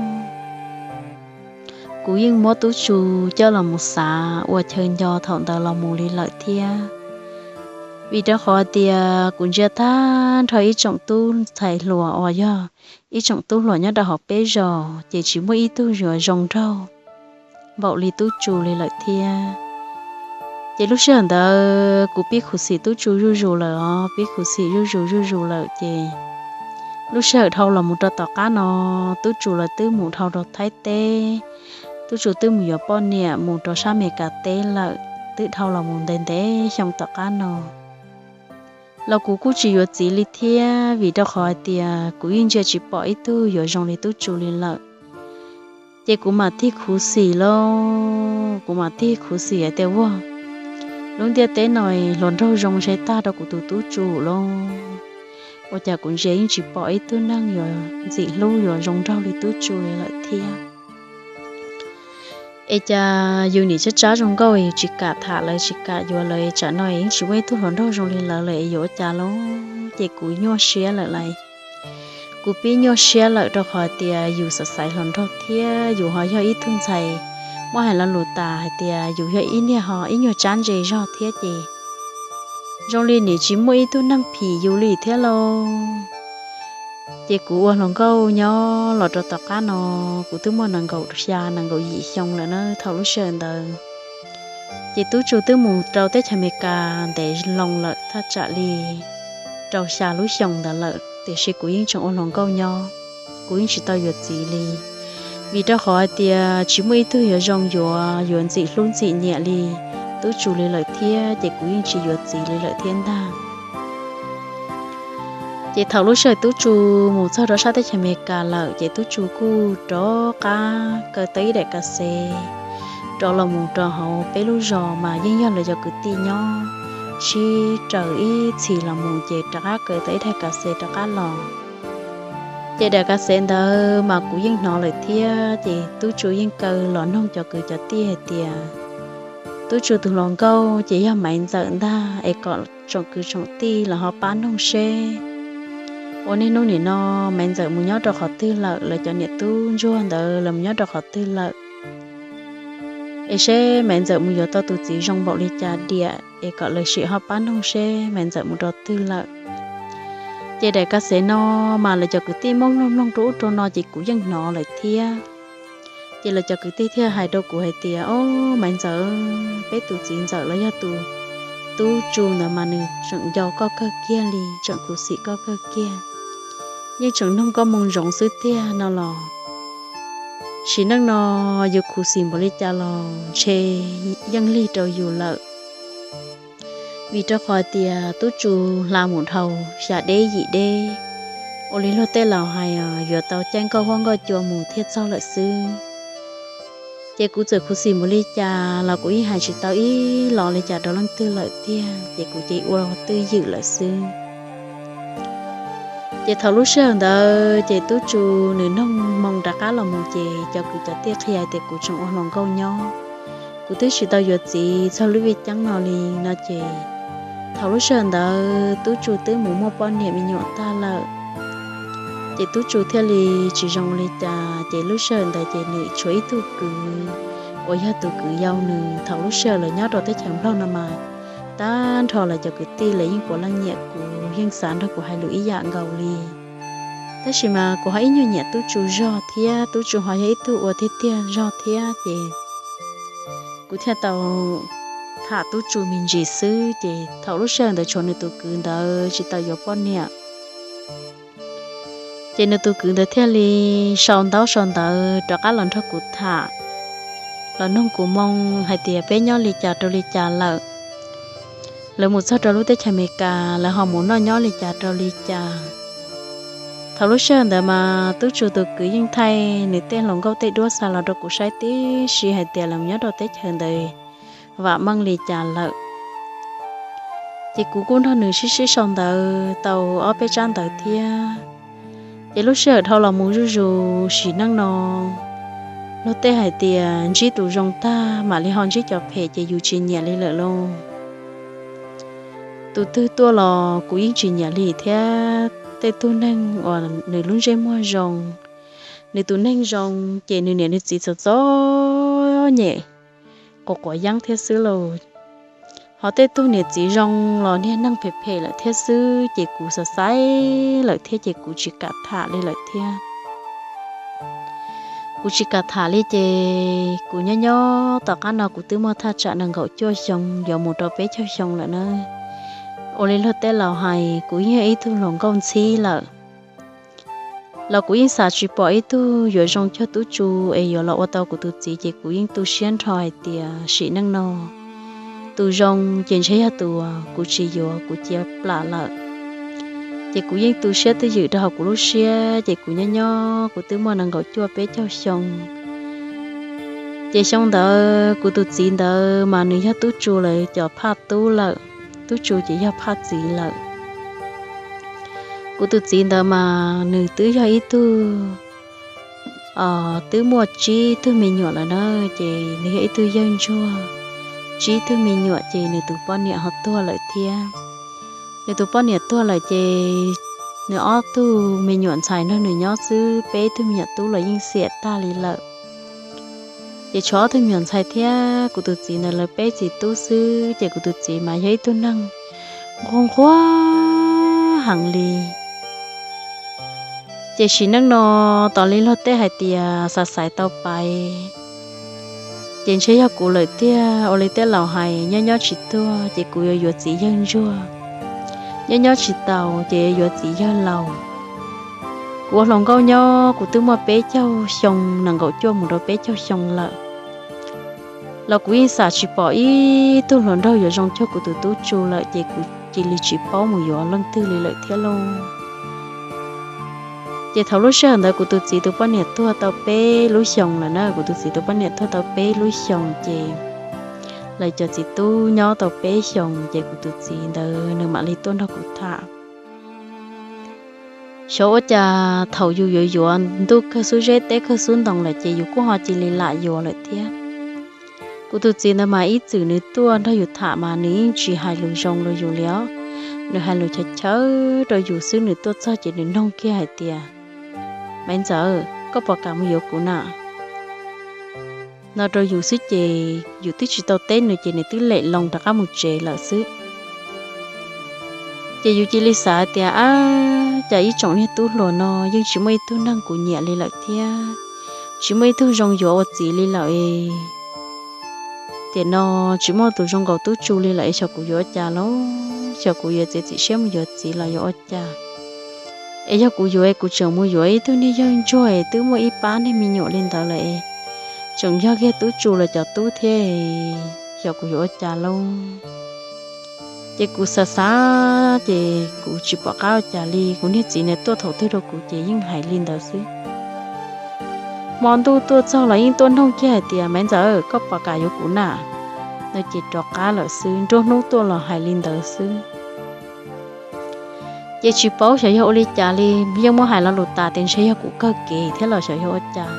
Kuv yeej muab Tub Tsu coj los mus xav ua chaw nco thaum ntawd los mus li lawm thiab. Vim rau qhov tias kuv ntsia tag nrho ib tsoom tub ntxhais hluas uas yog ib tsoom tub hluas nyob rau hauv peb zos ces tsis muaj ib tug yuav zoo nraug npaum li Tub Tsu li lawm thiab. Ces lub sij hawm ntawd kuv pib khuv xim Tub Tsu zuj zus lawm os, pib khuv xim zuj zus zuj zus lawm ces lub sij hawm dhau los mus rau tom qab no, Tub Tsu lawv twb mus dhau rau Thaib teb, Tub Tsu twb mus yuav poj niam mus rau sab Amelikas teb lawm, twb dhau los mus ntev ntev xyoo tom qab no. Los kuv kuj tsis yuav txiv li thiab, vim rau qhov hais tias kuv yeej ntsia tsis pom ib tug yuav zoo li Tub Tsu li lawm. Ces kuv mam tig khuv xim lauj, kuv mam tig khuv xim hais tias, Ua, Lub ntiaj teb no hluas nraug zoo ze tag rau kuv tus Tub Tsu lauj. Ua cas kuv ntsia yeej tsis pom ib tug neeg yuav ntxim hlub yuav zoo nraug li Tub Tsu li lawm thiab. Es cas yus nim tsab tsab zoo nkauj yus tsis kam tham lawv tsis kam yuav lawv, tsam no yeej tsis muaj ib tug hluas nraug zoo li lawv lawm es yuav ua cas lauj? Ces kuv nyuaj siab lawm lauj. Kuv pib nyuaj siab lawm rau qhov tias yus xav xaiv hluas nraug thiab yus ho yog ib tug ntxhais muab hais lo lus tas hais tias yus yog ib niag ho ib nyuag tsab ntse zog thiab ces zoo li nim tsis muaj ib tug neeg phim yus li thiab lauj. Ces kuv ua hluas nkauj nyob los rau tom qab no, kuv twb muaj nees nkaum xya nees nkaum yim xyoo lawm na thaum lub sij hawm ntawd. Ces Tub Tsu twb mus rau teb chaws Amelikas ntev loo lawm thaj tsam li rau xya lub xyoo ntawd lawm tiam sis kuv yeej tseem ua hluas nkauj nyob, kuv yeej tsis tau yuav txiv li. Vim rau qhov hais tias tsis muaj ib tug yuav zoo yuav yuav ntxim hlub ntxim nyiam li Tub Tsu li lawm thiab ces kuv yeej tsis yuav txiv li lawm thiab ntag. Ces thaum lub sij hawm Tub Tsu mus txog rau sab teb chaws Amelikas lawm ces Tub Tsu kuj rov qab kaw tau ib daim kas xev rov los mus rau hauv peb lub zos mas yeej yog lawv cov kwv tij nyob sib raws ib txhis los mus ces rov qab kaw tau ib daim kas xev rov qab los. Ces daim kas xev ntawd mas kuv yeej hnov lawm thiab ces Tub Tsu yeej kaw los noog cov kwv cov tij hais tias Tub Tsu tus hluas nkauj ces yog Maiv Ntxawm ntag es kom tsoom kwv tsoom tij los ho pab noog seb ua niaj hnub nim no Maiv Ntxawm mus nyob rau qhov twg lawm, lawv cov niam tub ntsuag ntawd lawv mus nyob rau qhov twg lawm, es seb Maiv Ntxawm mus yuav tau tus txiv zoo npaum li cas diam es kom lawv sim ho pab noog seb Maiv Ntxawm mus rau twg lawm. Ces daim kas xev no mas lawv cov kwv tij Hmoob mloog mloog rau ub rau no ces kuv yeej hnov lawm thiab. Ces lawv cov kwv tij thiaj hais rau kuv hais tias, Ob, Maiv Ntxawm, peb tus txiv Ntxawm los yog tus Tub Tsu ntawd mas nws tseem nco koj kawg kiag li, tseem khuv xim koj kawg kiag, yeej tseem noog koj moo ntsoov xwb tiag no los sim neej no yus khuv xim npaum li cas los ntshe yeej lig rau yus lawm. Vim rau qhov tias Tub Tsu hla mus dhau xya deb yim deb, ua li luag tej laus hais yuav tau caij nkauj huab nkauj cua mus thiaj txog lawm xwb. Ces kuv txawm khuv xim npaum li cas los kuv yeej hais tsis tau ib los li cas rau leej twg lawm tiag, ces kuv cia ua twj ywm lawm xwb. Ces thaum lub sij hawm ntawd ces Tub Tsu nws noog moo rov qab los mus ces cov kwv cov tij qhia hais tias kuv tseem ua hluas nkauj nyob, kuv twb tsis tau yuav txiv txog lub vij ceeb no li no ces thaum lub sij hawm ntawd Tub Tsu twb mus muaj poj niam me nyuam tag lawm. Ces Tub Tsu thiaj li tsis zoo li cas, ces lub sij hawm ntawd ces nws tshuav ib tug kwv uas yog tus kwv yau nws thaum lub sij hawm lawv nyob rau teb chaws Nplog no mas tag nrho lawv cov kwv tij lawv yeej puav leej nyiam kuv, yeej xav nrog kuv hais lus ib yam nkaus li. Tab sis mas kuv ho ib nyuag nyiam Tub Tsu zog thiab Tub Tsu ho yog ib tug ua tiag tiag zog thiab ces kuv thiaj tau tham Tub Tsu me ntsis xwb. Ces thaum lub sij hawm ntawd tshuav nws tus kwv ntawd tsis tau yuav poj niam. Ces nws tus kwv ntawd thiaj li sau ntaub sau ntawv rov qab los nrog kuv tham, los noog kuv moo hais tias peb nyob li cas rau li cas lawm. Lawv mus txog rau lub teb chaws Amelikas lawv ho mus noj nyob li cas rau li cas. Thaum lub sij hawm ntawd mas Tub Tsu tus kwv yeej thaij nws tej hluas nkauj tej duab xa los rau kuv saib tib si hais tias lawv mus nyob rau teb chaws ntawd vam meej li cas lawm. Ces kuv kuj nrog nws sib sib sau ntawv tau ob peb tsab ntawv thiab. Ces lub sij hawm dhau los mus zuj zus sim neej no, luag tej hais tias ntsib tus zoo tag mam li ho ntsib cov phem ces yus tsis nyiam li lawm lauj. Tus twg tuaj los kuv yeej tsis nyiam li thiab. Tej tug neeg uas nws lub ntsej muag zoo, nws tus neeg zoo ces nws niam nws txiv txom txom nyem, quav quav yeeb thiab xwb lauj. Ho tej tug niam txiv zoo los niag neeg phem phem lawm thiab xwb ces kuv xav xaiv lawm thiab ces kuv tsis kam tham li lawm thiab. Kuv tsis kam tham li ces kuv nyob nyob tom qab no kuv twb muaj thaj tsam nees nkaum cuaj xyoo yuav mus rau peb caug xyoo lawm na. Ua li luag tej laus hais kuv yeej yog ib tug hluas nkauj ntxhib lawm, los kuv yeej xav tsis pom ib tug yuav zoo cuag Tub Tsu es yuav los ua tau kuv tus txiv ces kuv yeej tu siab nrho hais tias sim neej no tus zoo ces ntshe yog tus kuv tsis yuav kuv cia plam lawm. Ces kuv yeej tu siab twj ywm rau hauv kuv lub siab ces kuv nyob nyob kuv twb muaj nees nkaum cuaj peb caug xyoo. Ces xyoo ntawd kuv tus txiv ntawd mas nws yog Tub Tsu lawv cov phaj tub lawm, Tub Tsu ces yog phaj txiv lawm. Kuv tus txiv ntawd mas nws twb yog ib tug, twb muaj tsib tug me nyuam lawm na, ces nws yog ib tug yawg ntsuag, tsib tug me nyuam ces nws tus poj niam ho tuag lawm thiab. Nws tus poj niam tuag lawm ces nws ob tug me nyuam ntxhais nrog nws nyob xwb, peb tug me nyuam tub los yeej xiam tag li lawm. Ces tshuav ob tug me nyuam ntxhais thiab kuv tus txiv ntawd lawv peb txiv tub xwb, ces kuv tus txiv mas yog ib tug neeg nquag nquag heev li. Ces sim neej no tos li luag tej hais tias xav xaiv tau pais, ces ntshe yog kuv lawm tiag. Ua li tej laus hais, nyob nyob tsis tuag ces kuv yuav yuav txiv yawg ntsuag, nyob nyob tsis taus ces yuav yuav txiv yawg laus. Kuv ua hluas nkauj nyob kuv twb muaj peb caug xyoo, nees nkaum cuaj mus rau peb caug xyoo lawm, los kuv yeej xam tsis pom ib tug hluas nraug yuav zoo cuag kuv tus Tub Tsu lawm, ces kuv cia li tsis paub mus yuav leej twg li lawm thiab lauj. Ces thaum lub sij hawm ntawd kuv tus txiv tus poj niam tuag tau peb lub xyoos lawm na, kuv tus txiv tus poj niam tuag tau peb lub xyoos ces lawv cov txiv tub nyob tau peb xyoos ces kuv tus txiv ntawd nws mam li tuaj nrog kuv tham. Xyov ua cas thaum yus yuav yuav ntuj kawg xub zeb teb kawg xub ntoo lawm ces yus kuj ho cia li lam yuav lawm thiab. Kuv tus txiv ntawd mas ib txwm nws tuaj nrog yus tham mas nws yeej tsis hais lus zoo rau yus li os. Nws hais lus chaw chaw rau yus xwb, nws tuaj txog ces nws noog kiag hais tias, Maiv Ntxawm, koj puas kam mus yuav kuv na? No rau yus xwb ces yus twb tsis tau teb nws ces nws twb lem loo rov qab mus tsev lawm xwb. Ces yus cia li xav tias, ab, cas ib tsoom niag tub hluas no yeej tsis muaj ib tug neeg kuv nyiam li lawm thiab, tsis muaj ib tug zoo yuav ua txiv li lawm es. Tiam no tsis muaj tus zoo nkaus Tub Tsu li lawm es xyov kuv yuav ua cas lauj, xyov kuv yuav txiav txim siab mus yuav txiv los yuav ua cas. Es yog kuv yuav es kuv tseem mus yuav ib tug niag yawg ntsuag es twb muaj ib pab niag me nyuam li ntawd lawm es, tseem yog kiag Tub Tsu lawv cov tub thiab, xyov kuv yuav ua cas lauj. Ces kuv xav xav ces kuv tsis pom qab ua cas li, kuv niag txiv ntawd tuaj thaum twg rau kuv ces yeej hais li ntawd xwb. Hmo ntuj tuaj txog los yeej tuaj noog kiag hais tias, Maiv Ntxawm, koj puas kam yuav kuv na? No ces rov qab lawm xwb, nruab hnub tuaj los hais li ntawd xwb. Ces tsis paub xyov yog ua li cas li, yeej muab hais lo lus tas tias ntshe yog kuv kawg kev thiab los xyov yog ua cas.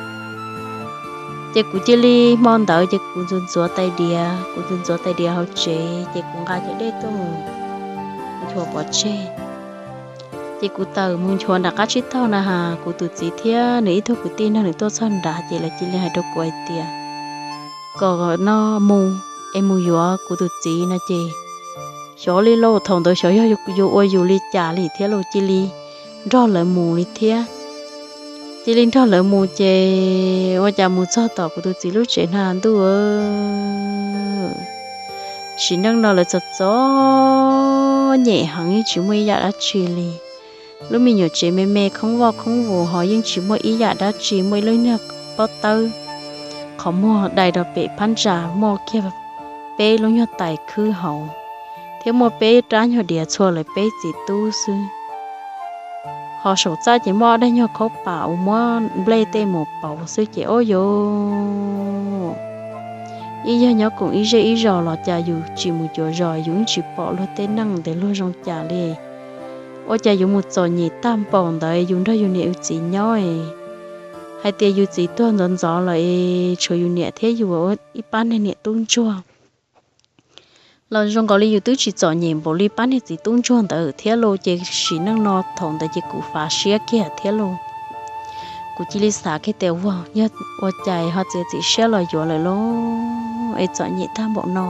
Ces kuv cia li hmo ntawd ces kuv ntxuav ntxuav tais diav, kuv ntxuav ntxuav tais diav hauv tsev ces kuv nqa cov dej tuaj mus nchuav pov tseg. Ces kuv tawm mus nchuav nram qab tsib taug na has, kuv tus txiv thiab nws ib tug kwv tij nrog nws tuaj txog nrad ces lawv cia li hais rau kuv hais tias, kom no mus, es mus yuav kuv tus txiv no ces, xyov li lauj, thaum ntawd xyov yog yuav ua yus li cas li thiab lauj, cia li nrog lawv mus li thiab. Cia li nrog lawv mus ces ua cas mus txog tom kuv tus txiv lub tsev na ntuj, sim neej no lawv txom txom nyem heev, yeej tsis muaj ib yam dab tsi li. Lub me nyuam tsev me me khoob voj khoob vus ho yeej tsis muaj ib yam dab tsi, muaj ib lub niag pob tawb qhov muag dai rau pem phab ntsa, muaj kiag peb lub nyuag tais khwb hauv, thiab muaj peb rab nyuag diav txhua lawv peb txiv tub xwb. Ho saum txaj ces muaj ob daig nyuag khaub pam uas muab nplej tej mus pauv xwb ces ob yus ib yawg nyob koom ib zej ib zos los cas yus tsis mus cuav zos yus yeej tsis pom luag tej neej ntawd luag zoo cas li. Ua cas yuav mus txom nyem tag npaum ntawd, yus nrog yus niam yus txiv nyob, hais tias yus txiv tuag ntxov ntxov lawm es tshuav yus niam thiab yus ib pab niag niam tub ntsuag. Los zoo nkaus li yus twb tsis txom nyem npaum li pab niag txiv tub ntsuag ntawd thiab lauj, ces sim neej no thaum ntawd ces kuv fav siab kiag thiab lauj. Kuv cia li xav kiag tias, ua, yog ua cas ho txiav txim siab los yuav lawm lauj, es txom nyem tag npaum no,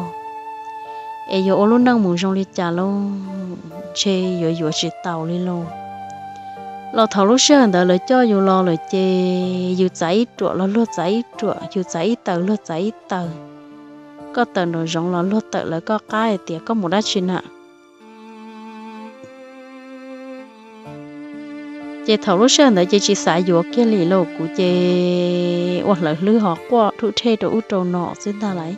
es yuav ua lub neej mus zoo li cas lauj, ntshe yuav yuav tsis taus li lauj. Los thaum lub sij hawm ntawd lawv coj yus los lawm ces yus txav ib ruam los luag txav ib ruam, yus txav ib taws luag txav ib taws. Koj tawm nraum zoov los luag tawm lawv koj qab hais tias koj mus dab tsi na. Ces thaum lub sij hawm ntawd ces tsis xav yuav kiag li lauj, kuv ces ua hlawv hlwb ho quaj rhuj rhej rau ub rau no xwb ntag lauj.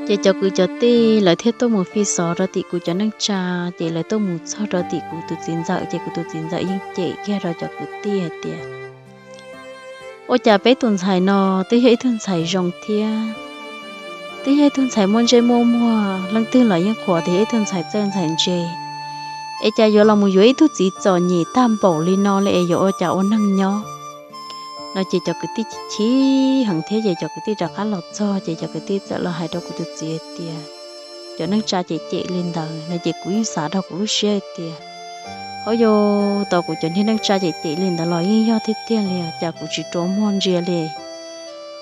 Ces cov kwv cov tij lawv thiaj tuaj mus fi xov rau tim kuv cov neej tsa, ces lawv tuaj mus txog rau tim kuv tus txiv ntxawm, ces kuv tus txiv ntxawm yeej cem kiag rau cov kwv tij hais tias, Ua cas peb tus ntxhais no twb yog ib tug ntxhais zoo thiab, twb yog ib tug ntxhais muaj ntsej muaj muag, leej twg los yeej qhuas tias yog ib tug ntxhais txawj ntxhais ntse, es cas yuav los mus yuav ib tug txiv txom nyem tag npaum li no li es yuav ua cas ua neeg nyob no. Ces cov kwv tij chim heev thiab ces cov kwv tij rov qab los txog ces cov kwv tij txawm los hais rau kuv tus txiv hais tias, cov neej tsa cem cem li ntawd no ces kuv yeej xav rau kuv lub siab hais tias, hauv yus tau kuv cov niag neej tsa cem cem li ntawd los yeej yog tiag tiag li, cas kuv tsis rua muag ntsia li.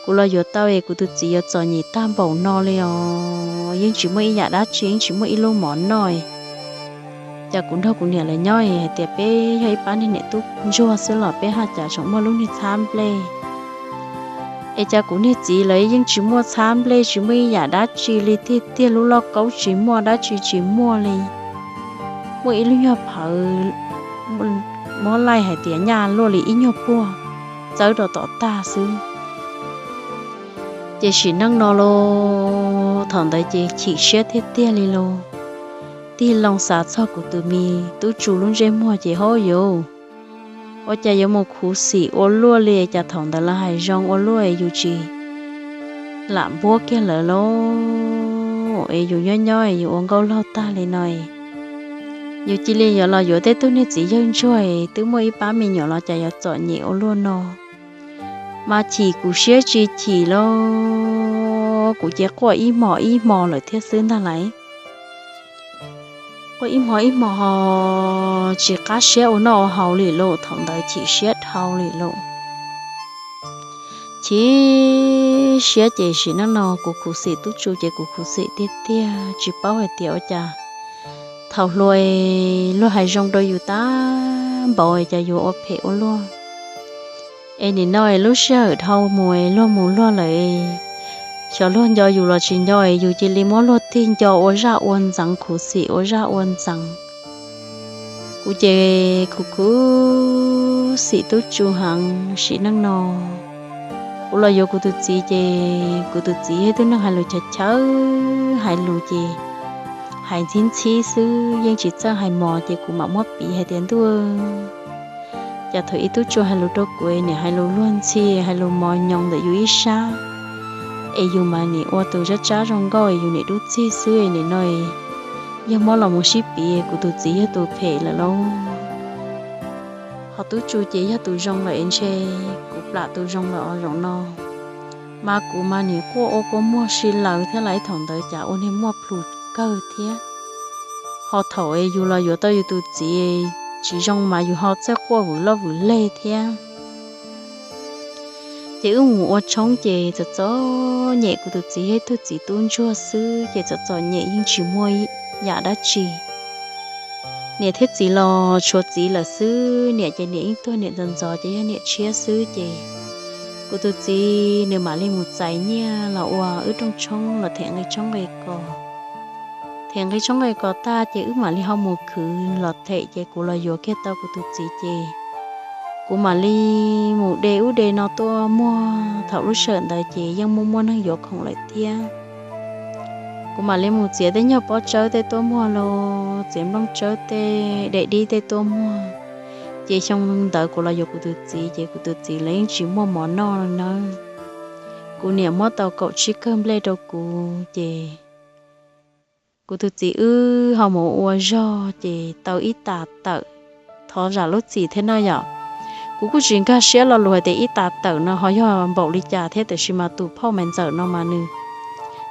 Kuv los yuav tau es kuv tus txiv yuav txom nyem tag npaum no li os, yeej tsis muaj ib yam dab tsi, yeej tsis muaj ib lub mov noj. Cas kuv nrog kuv niam lawv nyob hais tias peb yog ib pab niag niam tub ntsuag xwb los peb haj cas tseem muaj lub niag txhab nplej. Es cas kuv niag txiv lawv yeej tsis muaj txhab nplej, tsis muaj ib yam dab tsi li tiag tiag, lub lauj kaub tsis muaj, dab tsi tsis muaj li. Muaj ib lub nyuag phawv, muab laij hais tias nyaj luaj li ib nyuag puag, txawb rau tom tag xwb. Ces sim neej no los thaum ntawd ces chim siab tiag tiag li los, tig loo xav txog kuv tus me tub Tsu lub ntsej muag ces hauv yus, ua cas yuav mus khuv xim ua luaj li, cas thaum ntawd lawv hais zoo ua luaj es yus tsis lam npuab kiag lawv lauj, es yus nyob nyob es yus ua nkauj laug tag li no, yus cia li yuav los yuav tej tug niag txiv yawg ntsuag es twb muaj ib pab me nyuam los cas yuav txom nyem ua luaj no. Mas chim kuv siab tsis chim lauj, kuv ces quaj ib hmos ib hmos lawm thiab xwb ntag lauj. Quaj ib hmos ib hmos ho tsis qab siab ua noj ua haus li lauj, thaum ntawd chim siab dhau li lauj. Chim siab ces sim neej no kuv khuv xim tub Tsu ces kuv khuv xim tiag tiag, tsis paub hais tias ua cas thaum hluas luag hais zoo rau yus tag npaum es cas yuav ua phem ua luaj. Es nim no es lub sij hawm dhau mus es luag mus luag lawm, xyov luag nco yus los tsis nco es yus cia li muab luag tig nco ua zaj ua ntxeev, khuv xim ua zaj ua ntxeev. Kuv ces kuv khuv xim tub Tsu heev sim neej no. Kuv los yuav kuv tus txiv ces kuv tus txiv yog ib tug neeg hais lus chaw chaw, hais lus ces hais ntxhib ntxhib xwb, yeej tsis txawj hais mos ces kuv mam muab piv hais tias ntuj, cas thaum ub tub Tsu hais lus rau kuv, niam hais lus luag ntxhi, hais lus mos nyoos ntawm yus ib sab, es yus mas nim ua tus tsab tsab zoo nkauj es yus nim dub txig xwb, nim no yog muab los mus sib piv kuv tus txiv yog tus phem lawm lauj. Ho tub Tsu ces yog tus zoo lawm es ntshe kuv plam tus zoo lawm os zaum no. Mas kuv mas nim quaj ua kua muag si lawv thiab lauj, thaum ntawd cas ua niag muaj plhus kawg thiab. Ho thaum es yus los yuav tau yus tus txiv tsis zoo mas yus ho txawj quaj vwm loj vwm leg thiab. Ces wb mus ua tshoob ces txom txom nyem, kuv tus txiv yog ib tug txiv tub ntsuag xwb ces txom txom nyem yeej tsis muaj yam dab tsi. Niam thiab txiv los tshuav txiv lawm xwb, niam ces niam yeej tuag niam ntxov ntxov ces yog niam tshiab xwb ces kuv tus txiv nws mam li mus txais nyiaj los ua wb rooj tshoob los them nqi tshoob nqi kos. Them nqi tshoob nqi kos tag ces wb mam li ho mus khwv los them ces kuv los yuav kiag tau kuv tus txiv ces kuv mam li mus de ub de no tuaj muag. Thaum lub sij hawm ntawd ces yeej muaj muaj neeg yuav khoom lawm thiab. Kuv mam li mus txiav tej nyuag pob tsawb tej tuaj muag los txiav nplooj tsawb tej, daim dib tej tuaj muag. Ces xyoo ntawd kuv los yuav kuv tus txiv ces kuv tus txiv los yeej tsis muaj mov noj nawb. Kuv niam muab tau kaum tsib kawg nplej rau kuv ces kuv tus txiv wb ho mus ua zog ces tau ib tas tawm. Thov zam lub txim thiab no yom. Kuv kuj tsis nkag siab lo lus hais tias ib tas tawm no ho yog npaum li cas thiab, tiam sis mas tus phauj Maiv Ntxawm no mas nws,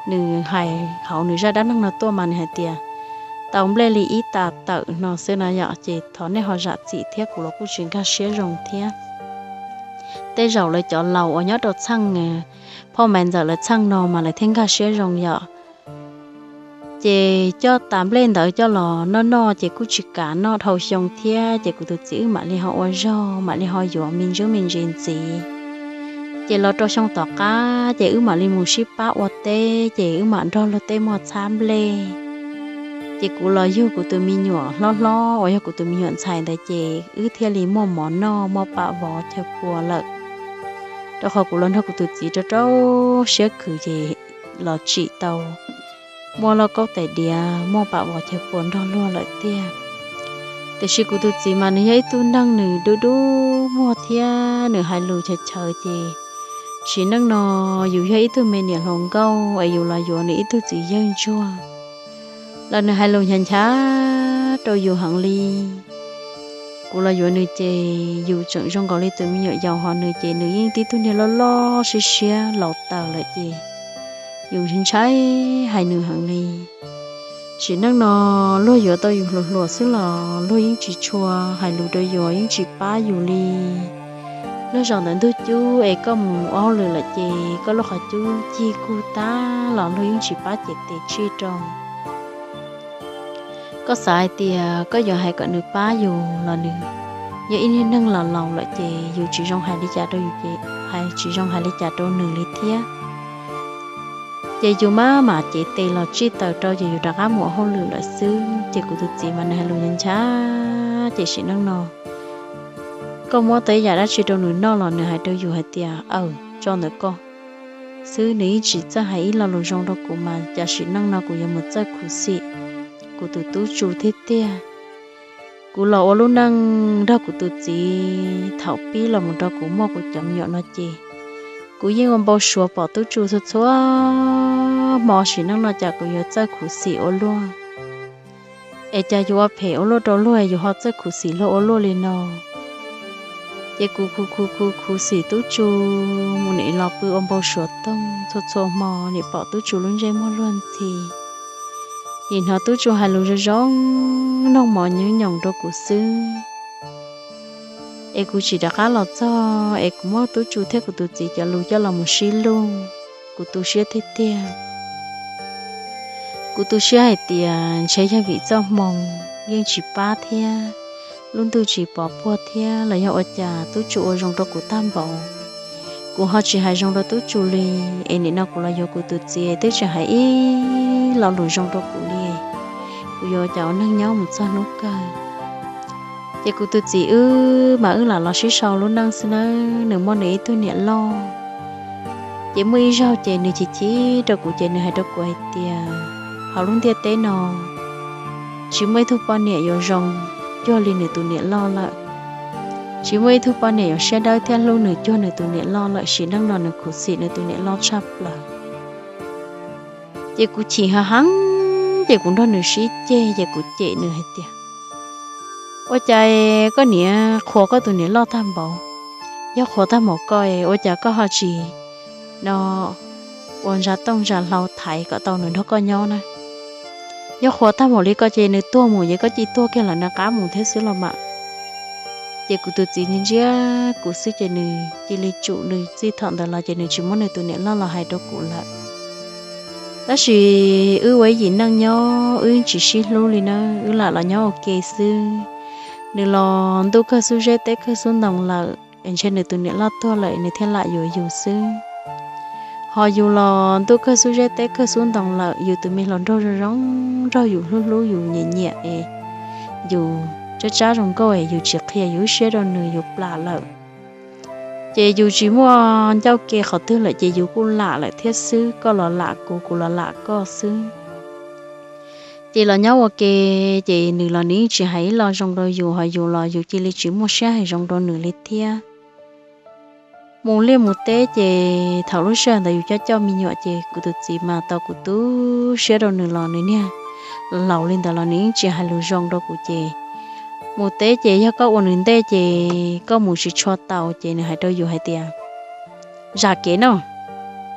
nws hais hauv nws zaj dab neeg no tuaj mas nws hais tias tau nplej li ib tas tawm no xwb no yom. Ces thov nej ho zam txim thiab, kuv los kuj tsis nkag siab zoo thiab. Tej zaum lawv cov laus uas nyob rau txheej phauj Maiv Ntxawm lawv txheej no mas lawv thiaj nkag siab zoo yom. Ces coj tas nplej ntawd coj los noj noj ces kuj tsis kam noj dhau xyoo thiab ces kuv tus txiv wb mam li ho ua zog mam li ho yuav me ntsuj me ntsis ntxiv. Ces los rau xyoo tom qab ces wb mam li mus sib pab ua teb ces wb mam nrog luag tej muag txhab nplej. Ces kuv los yug kuv tus me nyuam hlob hlob uas yog kuv tus me nyuam ntxhais ntawd ces wb thiaj li muaj mov noj muaj pam vov chaw pua lawm. Rau qhov kuv los nrog kuv tus txiv rau rau siab khwv ces los tsim tau muaj lauj kaub tais diav muaj pam vov chaw pua nrog luag lawm tiag. Tiam sis kuv tus txiv mas nws yog ib tug neeg nws dub dub muag thiab nws hais lus chaw chaw ces sim neej no yus yog ib tug me niam hluas nkauj es yus los yuav nws ib tug txiv yawg ntsuag los nws hais lus nchav nchav rau yus heev li. Kuv los yuav nws ces yus tseem zoo nkaus li tus me nyuam yaus, ho nws ces nws yeej tib tug niag loj loj siab siab laus taws lawm ces yus ntshai hais nws heev li. Sim neej no luag yuav tau yus hluas hluas xwb los luag yeej tsis tshua hais lus rau yus, yeej tsis pab yus li. Luag zaum ntawm ntug cub es koj mus ua hauj lwm lawm ces koj lub qhov cub cig kug tag los luag yeej tsis pab cev tes tsij rau. Koj xav hais tias koj yuav hais kom nws pab yus los nws yog ib niag neeg laus laus lawm ces yus tsis zoo hais li cas rau yus ces hais tsis zoo hais li cas rau nws li thiab. Ces yus maj mam cev tes los tsij taws rau ces yus rov qab mus ua hauj lwm lawm xwb. Ces kuv tus txiv mas nws hais lus nchav nchav ces sim neej no koj muab tau ib yam dab tsi rau nws noj los nws hais rau yus hais tias, aw, tso ntawm ko xwb. Nws yeej tsis txawj hais ib lo lus zoo rau kuv mas cas sim neej no kuv yuav mus txawj khuv xim kuv tus tub Tsu tiag tiag. Kuv los ua lub neej nrog kuv tus txiv thaum pib los mus rau kuv muaj kuv cov me nyuam no ces kuv yeej ua npau suav pom tub Tsu txhua txhua hmo, sim neej no cas kuv yuav txawj khuv xim ua luaj, es cas yus ua phem ua luaj rau luag yus ho txawj khuv xim luag ua luaj li no. Ces kuv khuv khuv khuv khuv xim tub Tsu mus nim los pw ua npau suav toog txhua txhua hmo, nim pom tub Tsu lub ntsej muag luag ntxhi, nim hnov tub Tsu hais lus zoo zoo, noog mov nyoos nyoos rau kuv xwb. Es kuv tsis rov qab los txog es kuv muab tub Tsu thiab kuv tus txiv cov lus coj los mus sib luj, kuv tu siab tiag tiag. Kuv tu siab hais tias ntshe yog vim txoj hmoo yeej tsis pab thiab, lub ntuj tsis pov puag thiab los yog ua cas tub Tsu ua zoo rau kuv tag npaum, kuv ho tsis hais zoo rau tub Tsu li. Es nim no kuv los yuav kuv tus txiv twb tsis hais ib lo lus zoo rau kuv li, kuv yuav ua cas ua neeg nyob mus txog hnub kawg. Ces kuv tus txiv wb mas wb lam los sib sau lub neej xwb nawb, nws muaj nws ib tug niam loj. Ces muaj ib zaug ces nws chim chim rau kuv ces nws hais rau kuv hais tias, hauv lub ntiaj teb no tsis muaj ib tug poj niam yuav zoo cuag li nws tus niam loj lawm. Tsis muaj ib tug poj niam yuav siab dawb thiab hlub nws cuag nws tus niam loj lawm, sim neej no nws khuv xim nws tus niam loj tshaj plaws. Ces kuv chim heev heev, ces kuv nrog nws sib ceg, ces kuv cem nws hais tias, ua cas koj niam qhuas koj tus niam loj tag npaum? Yog qhuas tag npaum koj, ua cas koj ho tsis no ua ntsa tooj ntsa hlau thaiv kom tau nws nrog koj nyob na? Yog qhuas tag npaum li koj ces nws tuag mus ces koj cia li tuag kiag lawm nws qab mus thiab xwb los mas. Ces kuv tus txiv ntsia kuv xwb ces nws cia li tsum nws txij thaum ntawd los ces nws tsis muab nws tus niam loj los hais rau kuv lawm. Tab sis wb ua ib yim neej nyob wb tsis sib hlub li na, wb lam los nyob ua ke xwb. Nws los ntuj kawg xub zeb teb kawg xub ntoo lawm, ntshe nws tus niam loj tuag lawm nws thiaj lam yuav yus xwb. Ho yus los ntuj kawg xub zeb teb kawg xub ntoo lawm, yus tus me hluas nraug zoo zoo nraug yus hlub hlub yus nyiam nyiam es yus tsab tsab zoo nkauj es yus tsis qhia yus lub siab rau nws yus plam lawm. Ces yus tsis muaj ncauj ke qhov twg lawm ces yus kuj lam lawm thiab xwb, koj los lam kuv, kuv los lam koj xwb. Ces los nyob ua ke, ces nws los nws yeej tsis hais ib lo zoo rau yus, ho yus los yus cia li tsis muaj siab hais zoo rau nws li thiab. Mus liaj mus teb ces thaum lub sij hawm ntawd yus coj coj me nyuam ces kuv tus txiv mas tau kuv tu siab rau nws los nws niag laus li ntawd los nws yeej tsis hais lus zoo rau kuv ces mus teb ces yog koj ua nws ntej ces koj mus tsis tshua tau ces nws hais rau yus hais tias, zam kev no,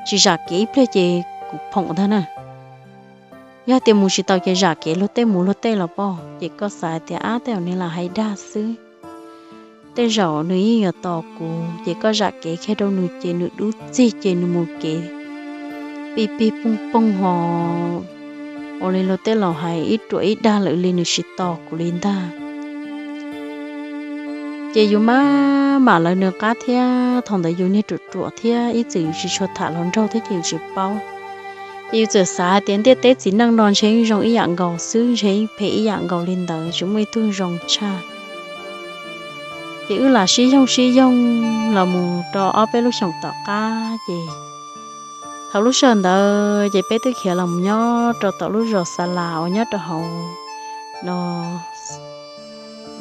tsis zam kev ib pliag ces kuv phoom ntag na. Yog tias mus tsis tau ces zam kev luag tej mus luag tej los poj, ces koj xav hais tias ab tej zaum nws lam hais dag xwb. Tej zaum nws yeej yuav tos kuv ces koj zam kev kiag rau nws ces nws dub txig ces nws mus kev pig pig poog poog ho ua li luag tej laus hais ib ruam ib dag lawm li nws tsis tos kuv li ntag. Ces yus maj mam lawv nws qab thiab thaum ntawd yus niag ruam ruam thiab ib txwm yus tsis tshua tham hluas nraug thiab ces yus tsis paub. Ces yus txawm xav hais tias ntiaj teb txiv neej no ntshe yeej zoo ib yam nkaus xwb, ntshe yeej phem ib yam nkaus li ntawd, tsis muaj ib tug zoo tshaj. Ces wb lam sib yoog sib yoog los mus rau ob peb lub xyoos tom qab ces thaum lub sij hawm ntawd ces peb twb khiav los mus nyob rau tom lub zos Xa Las uas nyob rau hauv no,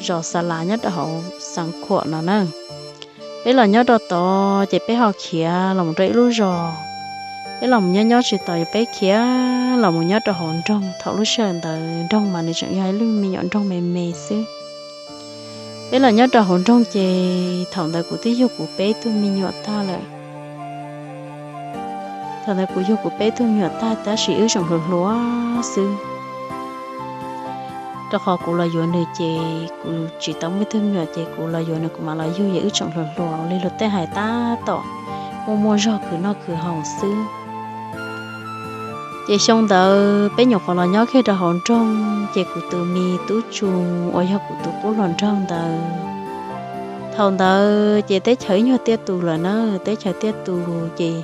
zos Xa Las nyob rau hauv Xeev Khuam no na. Peb los nyob rau tod ces peb ho khiav los mus rau ib lub zos. Peb los mus nyob nyob tsis taus, peb khiav los mus nyob rau hauv nroog. Thaum lub sij hawm ntawd nroog mas nws tseem yog ib lub me nyuam nroog me me xwb. Peb los nyob rau hauv nroog ces thaum ntawd kuv twb yug kuv peb tug me nyuam tag lawm. Thaum ntawd kuv yug kuv peb tug me nyuam tag tab sis wb tseem hluas hluas xwb. Rau qhov kuv los yuav nws ces kuv tsis tau muaj ib tug me nyuam ces kuv los yuav nws kuv mam los yug, ces wb tseem hluas hluas li luag tej hais tab tom muaj muaj zog khwv noj khwv haus xwb. Ces xyoo ntawd peb nyuam qhuav los nyob kiag rau hauv nroog ces kuv tus me tub tsu uas yog kuv tus qub hluas nraug ntawd, thaum ntawd ces teb chaws ib nyuag tiaj tus lawm na, teb chaws tiaj tus ces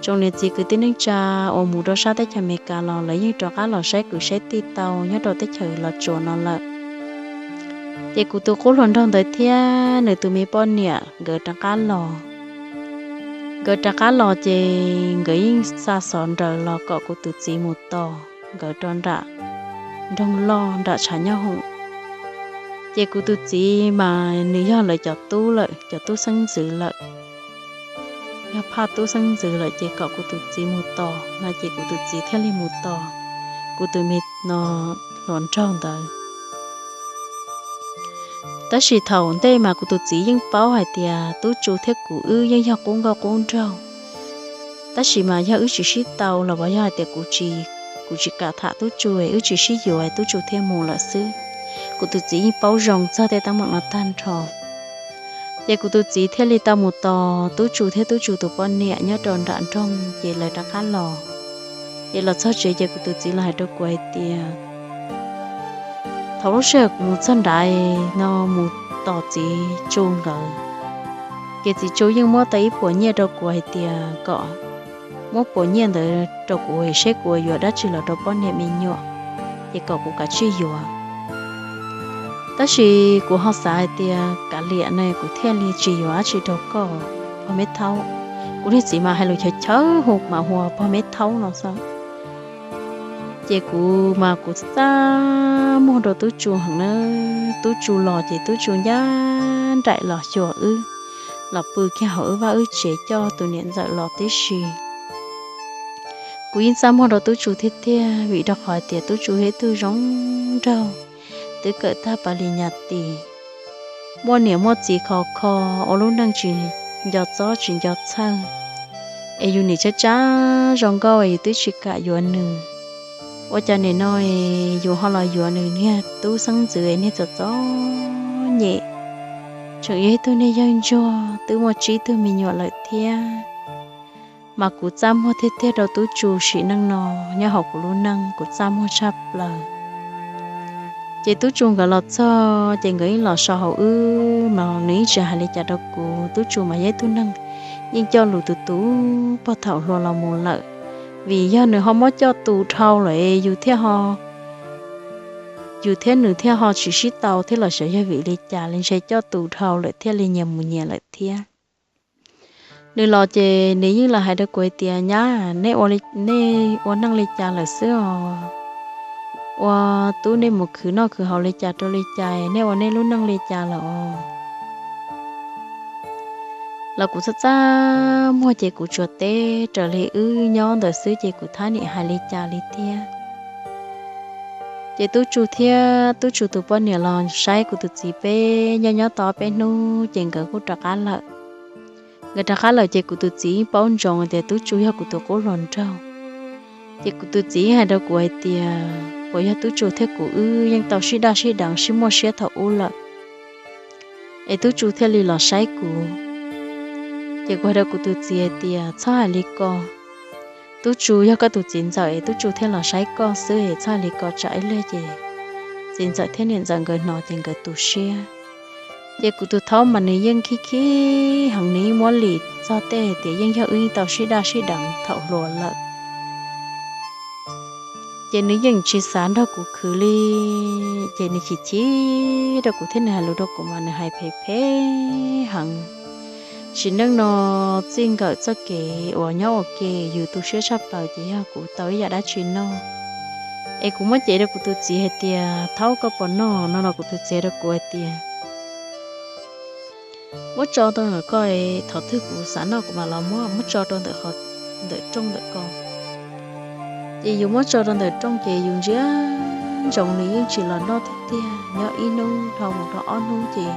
tsoom niam txiv kwv tij neej tsa uas mus rau sab teb chaws Amelikas los lawv yeej rov qab los saib kwv saib tij tau nyob rau teb chaws Los Tsuas no lawm. Ces kuv tus qub hluas nraug ntawd thiab nws tus me poj niam nkawd rov qab los. Nkawd rov qab los ces nkawd yeej xa xov nraws los kom kuv tus txiv mus tos nkawd rau nram nroog loj nram tshav nyob hoom. Ces kuv tus txiv mas nws yog lawv cov tub lawm, cov tub xeeb ntxwv lawm, yog phaj tub xeeb ntxwv lawm ces kom kuv tus txiv mus tos no ces kuv tus txiv thiaj li mus tos kuv tus me no hluas nraug ntawd. Tab sis thaum ntej mas kuv tus txiv yeej paub hais tias Tub Tsu thiab kuv wb yeej yog qub nkauj qub nraug. Tab sis mas yog wb tsis sib tau los yog hais tias kuv tsis, kuv tsis kam tham Tub Tsu, wb tsis sib yuav Tub Tsu thiaj mus lawm xwb. Kuv tus txiv yeej paub zoo txog tej teeb meem no tag nrho. Ces kuv tus txiv thiaj li tau mus tos Tub Tsu thiab Tub Tsu tus poj niam nyob rau nram nroog ces lawv rov qab los. Ces los txog tsev ces kuv tus txiv los hais rau kuv hais tias, thaum lub sij hawm kuv mus txog nrad no mus tos txiv Tsu nkawd, ces txiv Tsu yeej muab tau ib puas nyiaj rau kuv hais tias kom muab puas nyiaj ntawd rau kuv seb kuv yuav dab tsi los rau poj niam me nyuam, ces kom kuv kav tsij yuav. Tab sis kuv ho xav hais tias kav liam no kuv thiaj li tsis yuav dab tsi rau koj, pog me thaub. Kuv niag txiv mas hais lus chaw chaw hu mas hu ua pog me thaub no xwb. Ces kuv mas kuv txaj muag rau Tub Tsu heev na. Tub Tsu los ces Tub Tsu ncaj nraim los xyuas wb, los pw kiag hauv wb vaj wb tsev coj tus niam ntxawm los tib si. Kuv yeej txaj muag rau Tub Tsu tiag tiag vim rau qhov tias Tub Tsu yog ib tug zoo nraug, twb kawm tag pas li nyas tis, muaj niam muaj txiv khov kho, ua lub neej tsis nco txob tsis nco txhawj, es yus nim tsab tsab zoo nkauj es yus twb tsis kam yuav nws. Ua cas nim no es yus ho los yuav nws niag tub xeeb ntxwv niag txom txom nyem, tseem yog ib tug niag yawg ntsuag twb muaj tsib tug me nyuam lawm thiab. Mas kuv txaj muag tiag tiag rau Tub Tsu sim neej no, nyob hauv kuv lub neej kuv txaj muag tshaj plaws. Ces Tub Tsu nkawd los txog ces nkawd yeej los so hauv wb mas nws yeej tsis hais li cas rau kuv. Tub Tsu mas yog ib tug neeg yeej coj lus tus tus pog thaum hluas los mus lawm, vim yog nws ho muab coj tus dhau lawm yus thiaj ho, yus thiab nws thiaj ho tsis sib tau thiab los xyov yog vim li cas li ntshe coj tus dhau lawm thiaj li nyias mus nyias lawm thiab. Nws los ces nws yeej los hais rau kuv hais tias, nyab, nej ua neej li cas lawm xwb os? Ua tub nej mus khwv noj khwv haus li cas rau li cas, nej ua nej lub neej li cas lawm os? Los kuv txaj txaj muag ces kuv tsuas teb raws li wb nyob ntawd xwb ces kuv thab niam hais li cas li thiab. Ces Tub Tsu thiab Tub Tsu tus poj niam los saib kuv tus txiv peb nyob nyob tau peb hnub ces nkawd kuj rov qab lawm. Nkawd rov qab lawm ces kuv tus txiv yeej paub ntsoov tias Tub Tsu yog kuv tus qub hluas nraug. Ces kuv tus txiv hais rau kuv hais tias puas yog Tub Tsu thiab kuv wb yeej tau sib daj sib deev sib muaj siab thaum ub lawm, es Tub Tsu thiaj li los saib kuv. Ces kuv hais rau kuv tus txiv hais tias txhob hais li ko, Tub Tsu yog koj tus txiv ntxawm es Tub Tsu thiaj los saib koj xwb es txhob hais li ko tsam ib lig ces txiv ntxawm thiab niam ntxawm nkawd hnov ces nkawd tu siab. Ces kuv tus thaub mas nws yeej khib khib heev, nws yeej muab lim txog tej hais tias yeej yog wb yeej tau sib daj sib deev thaum hluas lawm. Ces nws yeej tsis xav nrog kuv khwv li, ces nws chim chim rau kuv thiab nws hais lus rau kuv mas nws hais phem phem heev. Sim neej no txij nkawm txoj kev uas nyob ua ke yus tu siab tshaj plaws ces yog kuv tau ib yam dab tsi noj. Es kuv muab cev rau kuv tus txiv hais tias thaub koj puas noj no los kuv tus txiv rau kuv hais tias muab tso rau ntawm ko, thov twg kuv xav noj kuv mam los muab, muab tso rau ntawm, ntawm rooj ntawm ko. Ces yus muab tso rau ntawm rooj ces yus ntsia ntsoov nws yeej tsis los noj tiag tiag, nyob ib hnub dhau mus rau ob hnub ces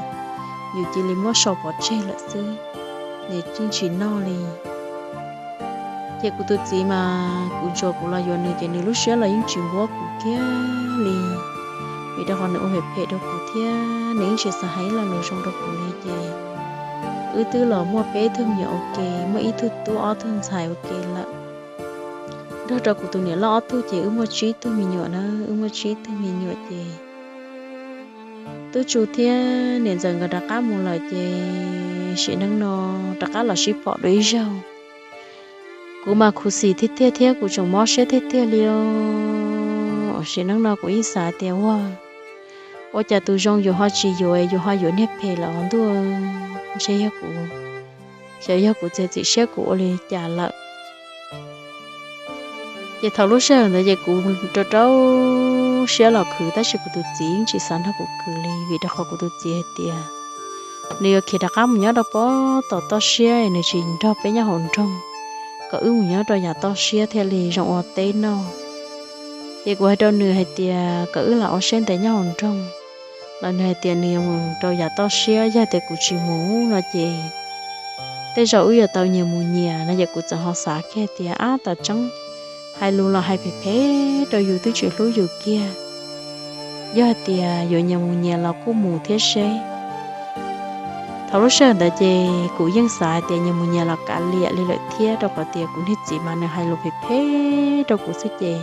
yus cia li muab sau pov tseg lawm xwb, nws yeej tsis noj li. Ces kuv tus txiv mas kuv ntsuas kuv los yuav nws ces nws lub siab los yeej tsis npuab kuv kiag li, vim rau qhov nws ua phem phem rau kuv thiab nws yeej tsis xav hais ib lo lus zoo rau kuv li ces wb twb los muaj peb tug me nyuam ua ke, muaj ib tug tub ob tug ntxhais ua ke lawm. Nrog rau kuv tus niam loj ob tug ces wb muaj tsib tug me nyuam na, wb muaj tsib tug me nyuam ces Tub Tsu thiab niam ntxawm nkawd rov qab mus lawm ces sim neej no rov qab los sib pom dua ib zaug. Kuv mas khuv xim tiag tiag thiab kuv tseem mob siab tiag tiag li os. Sim neej no kuv yeej xav tias ua, ua cas tus zoo yus ho tsis yuav, yus ho yuav niag phem lawm os ntuj, ntshe yog kuv, xyov yog kuv txiav txim siab kuv ua li cas lawm. Ces thaum lub sij hawm ntawd ces kuv rau rau siab los khwv tab sis kuv tus txiv yeej tsis xav nrog kuv khwv li vim rau qhov kuv tus txiv hais tias nws yuav khiav rov qab mus nyob rau pob tom toj siab, nws tsis nrog peb nyob hauv nroog, kom wb mus nyob rau yav toj siab thiaj li zoo ua teb noj. Ces kuv hais rau nws hais tias kom wb los ua siab ntev nyob hauv nroog, los nws hais tias nws yuav mus rau yav toj siab, yog tias kuv tsis mus no ces tej zaum wb yuav tau nyias mus nyias no. Ces kuv txawm ho xav kiag tias ab, tam tseeb hais lus los hais phem phem rau yus twb tsis hlub yus kiag, yog hais tias yuav nyias mus nyias los kuj mus thiab seb. Thaum lub sij hawm ntawd ces kuv yeej xav hais tias nyias mus nyias los kav liam li lawm thiab, rau qhov tias kuv niag txiv mas nws hais lus phem phem rau kuv xwb ces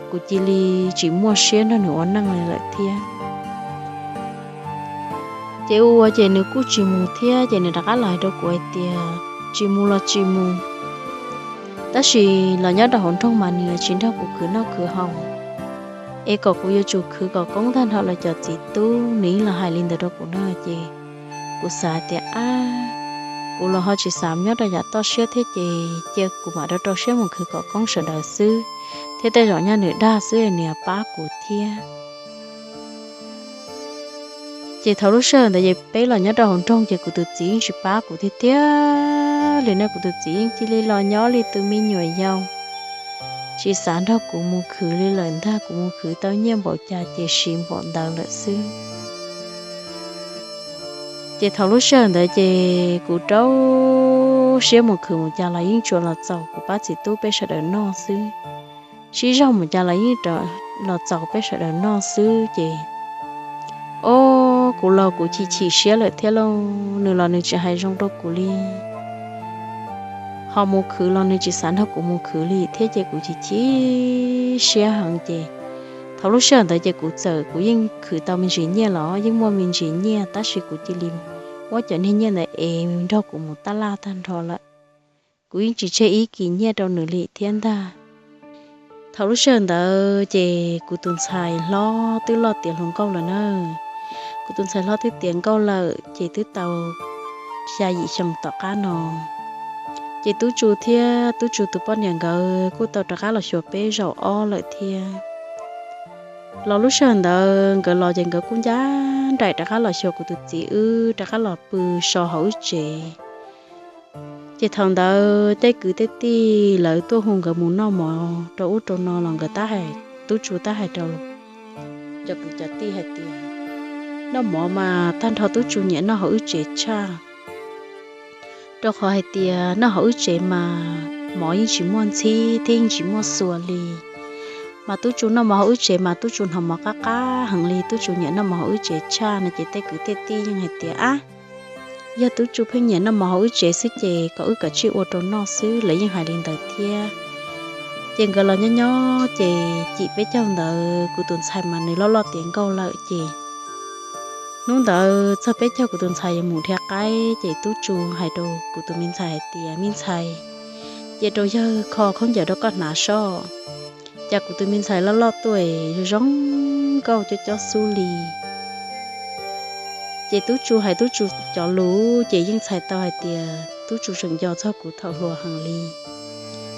kuv cia li tsis muaj siab nrog nws ua neej li lawm thiab. Ces ua ua ces nws kuj tsis mus thiab, ces nws rov qab los hais rau kuv hais tias tsis mus los tsis mus, tab sis los nyob rau hauv nroog mas nws yuav tsis nrog kuv khwv noj khwv haus, es kom kuv yuav tsum khwv kom koob tag nrho lawv cov txiv tub. Nws yeej los hais li ntawd rau kuv na. Ces kuv xav tias ab, kuv los ho tsis xav nyob rau yav toj siab thiab ces cia kuv mam rau rau siab mus khwv kom koob sawv daws xwb, thiab tej zaum nyaj nws dag xwb nws yuav pab kuv thiab. Ces thaum lub sij hawm ntawd ces peb los nyob rau hauv nroog ces kuv tus txiv yeej tsis pab kuv tiag tiag li na. Kuv tus txiv yeej cia li los nyob li tus me nyuam yaus, tsis xav nrog kuv mus khwv li lawm ntag. Kuv mus khwv tau nyiaj npaum cas ces siv npaum ntawd lawm xwb. Ces thaum lub sij hawm ntawd ces kuv rau siab mus khwv mus cas los yeej tsuas los txaus kuv pab txiv tub peb sawv daws noj xwb. Sib zog mus cas los yeej los txaus peb sawv daws noj xwb ces, o, kuv los kuv chim chim siab lawm thiab lauj. Nws los nws tsis hais zoo rau kuv li, ho mus khwv los nws tsis xav nrog kuv mus khwv li thiab ces kuv chim chim siab heev ces thaum lub sij hawm ntawd ces kuv txawm, kuv yeej khwv tau me ntsis nyiaj los yeej muaj me ntsis nyiaj tab sis kuv cia li muab cov niag nyiaj ntawd es nrog kuv mus taj laj tag nrho lawm. Kuv yeej tsis tseg ib kis nyiaj rau nws li thiab ntag. Thaum lub sij hawm ntawd ces kuv tus ntxhais hlob twb loj tiav hluas nkauj lawm na. Kuv tus ntxhais hlob twb tiav nkauj lawm ces twb tau xya yim xyoo tom qab no. Ces Tub Tsu thiab Tub Tsu tus poj niam nkawd kuj tau rov qab los xyuas peb zaum ob lawm thiab. Los lub sij hawm ntawd nkawd los ces nkawd kuj ncaj nraim rov qab los xyuas kuv tus txiv wb rov qab los pw so hauv wb tsev. Ces thaum ntawd tej kwv tej tij lawv tuaj hu nkawd mus noj mov rau ub rau no los nkawd tab hais, Tub Tsu tab hais rau cov kwv cov tij hais tias noj mov mas tag nrho Tub Tsu nyiam noj hauv wb tsev tshaj, rau qhov hais tias noj hauv wb tsev mas mov yeej tsis muaj ntxhib thiab yeej tsis muaj xuas li. Mas Tub Tsu noj mov hauv wb tsev mas Tub Tsu hnov mov qab qab heev li, Tub Tsu nyiam noj mov hauv wb tsev tshaj no ces tej kwv tej tij yeej hais tias ab, yog Tub Tsu pheej nyiam noj mov hauv wb tsev xwb ces kom wb kav tsij ua rau noj xwb, lawv yeej hais li ntawd thiab. Ces nkawd los nyob nyob ces cim peb caug ntawd kuv tus ntxhais mas nws loj loj tiav nkauj lawm ces hnub ntawd txog peb caug kuv tus ntxhais yuav mus dhia qaib ces Tub Tsu hais rau kuv tus me ntxhais hais tias me ntxhais, cia rau yawg kho khaub ncaws rau koj hnav soj. Cas kuv tus me ntxhais loj loj tuaj zoo nkauj cob cob xub li. Ces Tub Tsu hais Tub Tsu cov lus ces yeej txhais tau hais tias Tub Tsu tseem nco txog kuv thaum hluas heev li.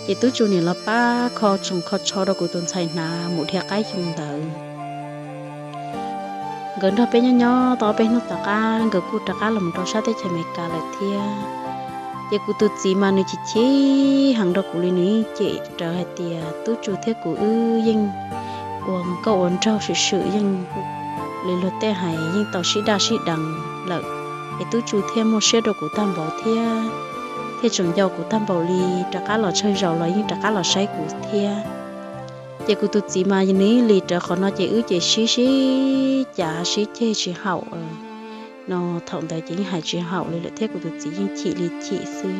Ces Tub Tsu nim los pab kho tsoos kho tsho rau kuv tus ntxhais hnav mus dhia qaib xyoo ntawd. Nkawd nrog peb nyob nyob tau ob peb hnub tom qab nkawd kuj rov qab los mus rau sab teb chaws Amelikas lawm thiab. Ces kuv tus txiv mas nws chim chim heev rau kuv li, nws yeej cem rawv hais tias Tub Tsu thiab kuv wb yeej ua nkauj ua nraug swm swm, yeej li luag tej hais yeej tau sib daj sib deev lawm, es Tub Tsu thiaj muaj siab rau kuv tag npaum thiab, thiaj tseem nco kuv tag npaum li, rov qab los tsawg zaus los yeej rov qab los saib kuv thiab. Ces kuv tus txiv mas nws ib li rawv qhov no ces wb ces sib sib cav sib ceg tsis haum no. Thaum ntawd ces yeej hais tsis haum li lawm thiab kuv tus txiv yeej chim li chim xwb.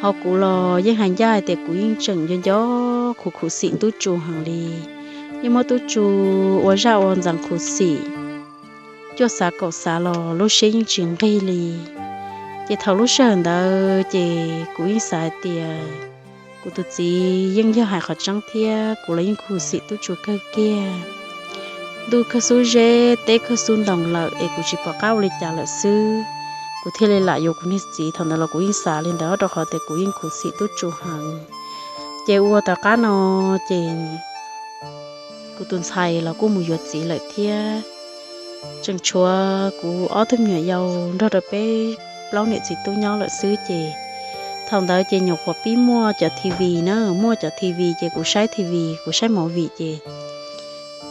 Ho kuv los yeej hais ncaj hais tias kuv yeej tseem nco nco khuv khuv xim Tub Tsu heev li, yeej muab Tub Tsu ua zaj ua ntxeev khuv xim, cuaj xav kaum xav los lub siab yeej tsis nqig li. Ces thaum lub sij hawm ntawd ces kuv yeej xav hais tias kuv tus txiv yeej yog hais qhov tseeb thiab, kuv los yeej khuv xim Tub Tsu kawg kiag. Ntuj kawg xub zeb teb kawg xub ntoo lawm es kuv tsis pom qab ua li cas lawm xwb, kuv thiaj li lam yuav kuv niag txiv. Thaum ntawd los kuv yeej xav li ntawd rau qhov tias kuv yeej khuv xim Tub Tsu heev. Ces ua tom qab no ces kuv tus ntxhais los kuj mus yuav txiv lawm thiab. Tseem tshuav kuv ob tug me nyuam yaus nrog rau peb plaub niam txiv tub nyob lawm xwb ces thaum ntawd ces nyuam qhuav pib muaj cov TV na, muaj cov TV ces kuv saib TV, kuv saib movie ces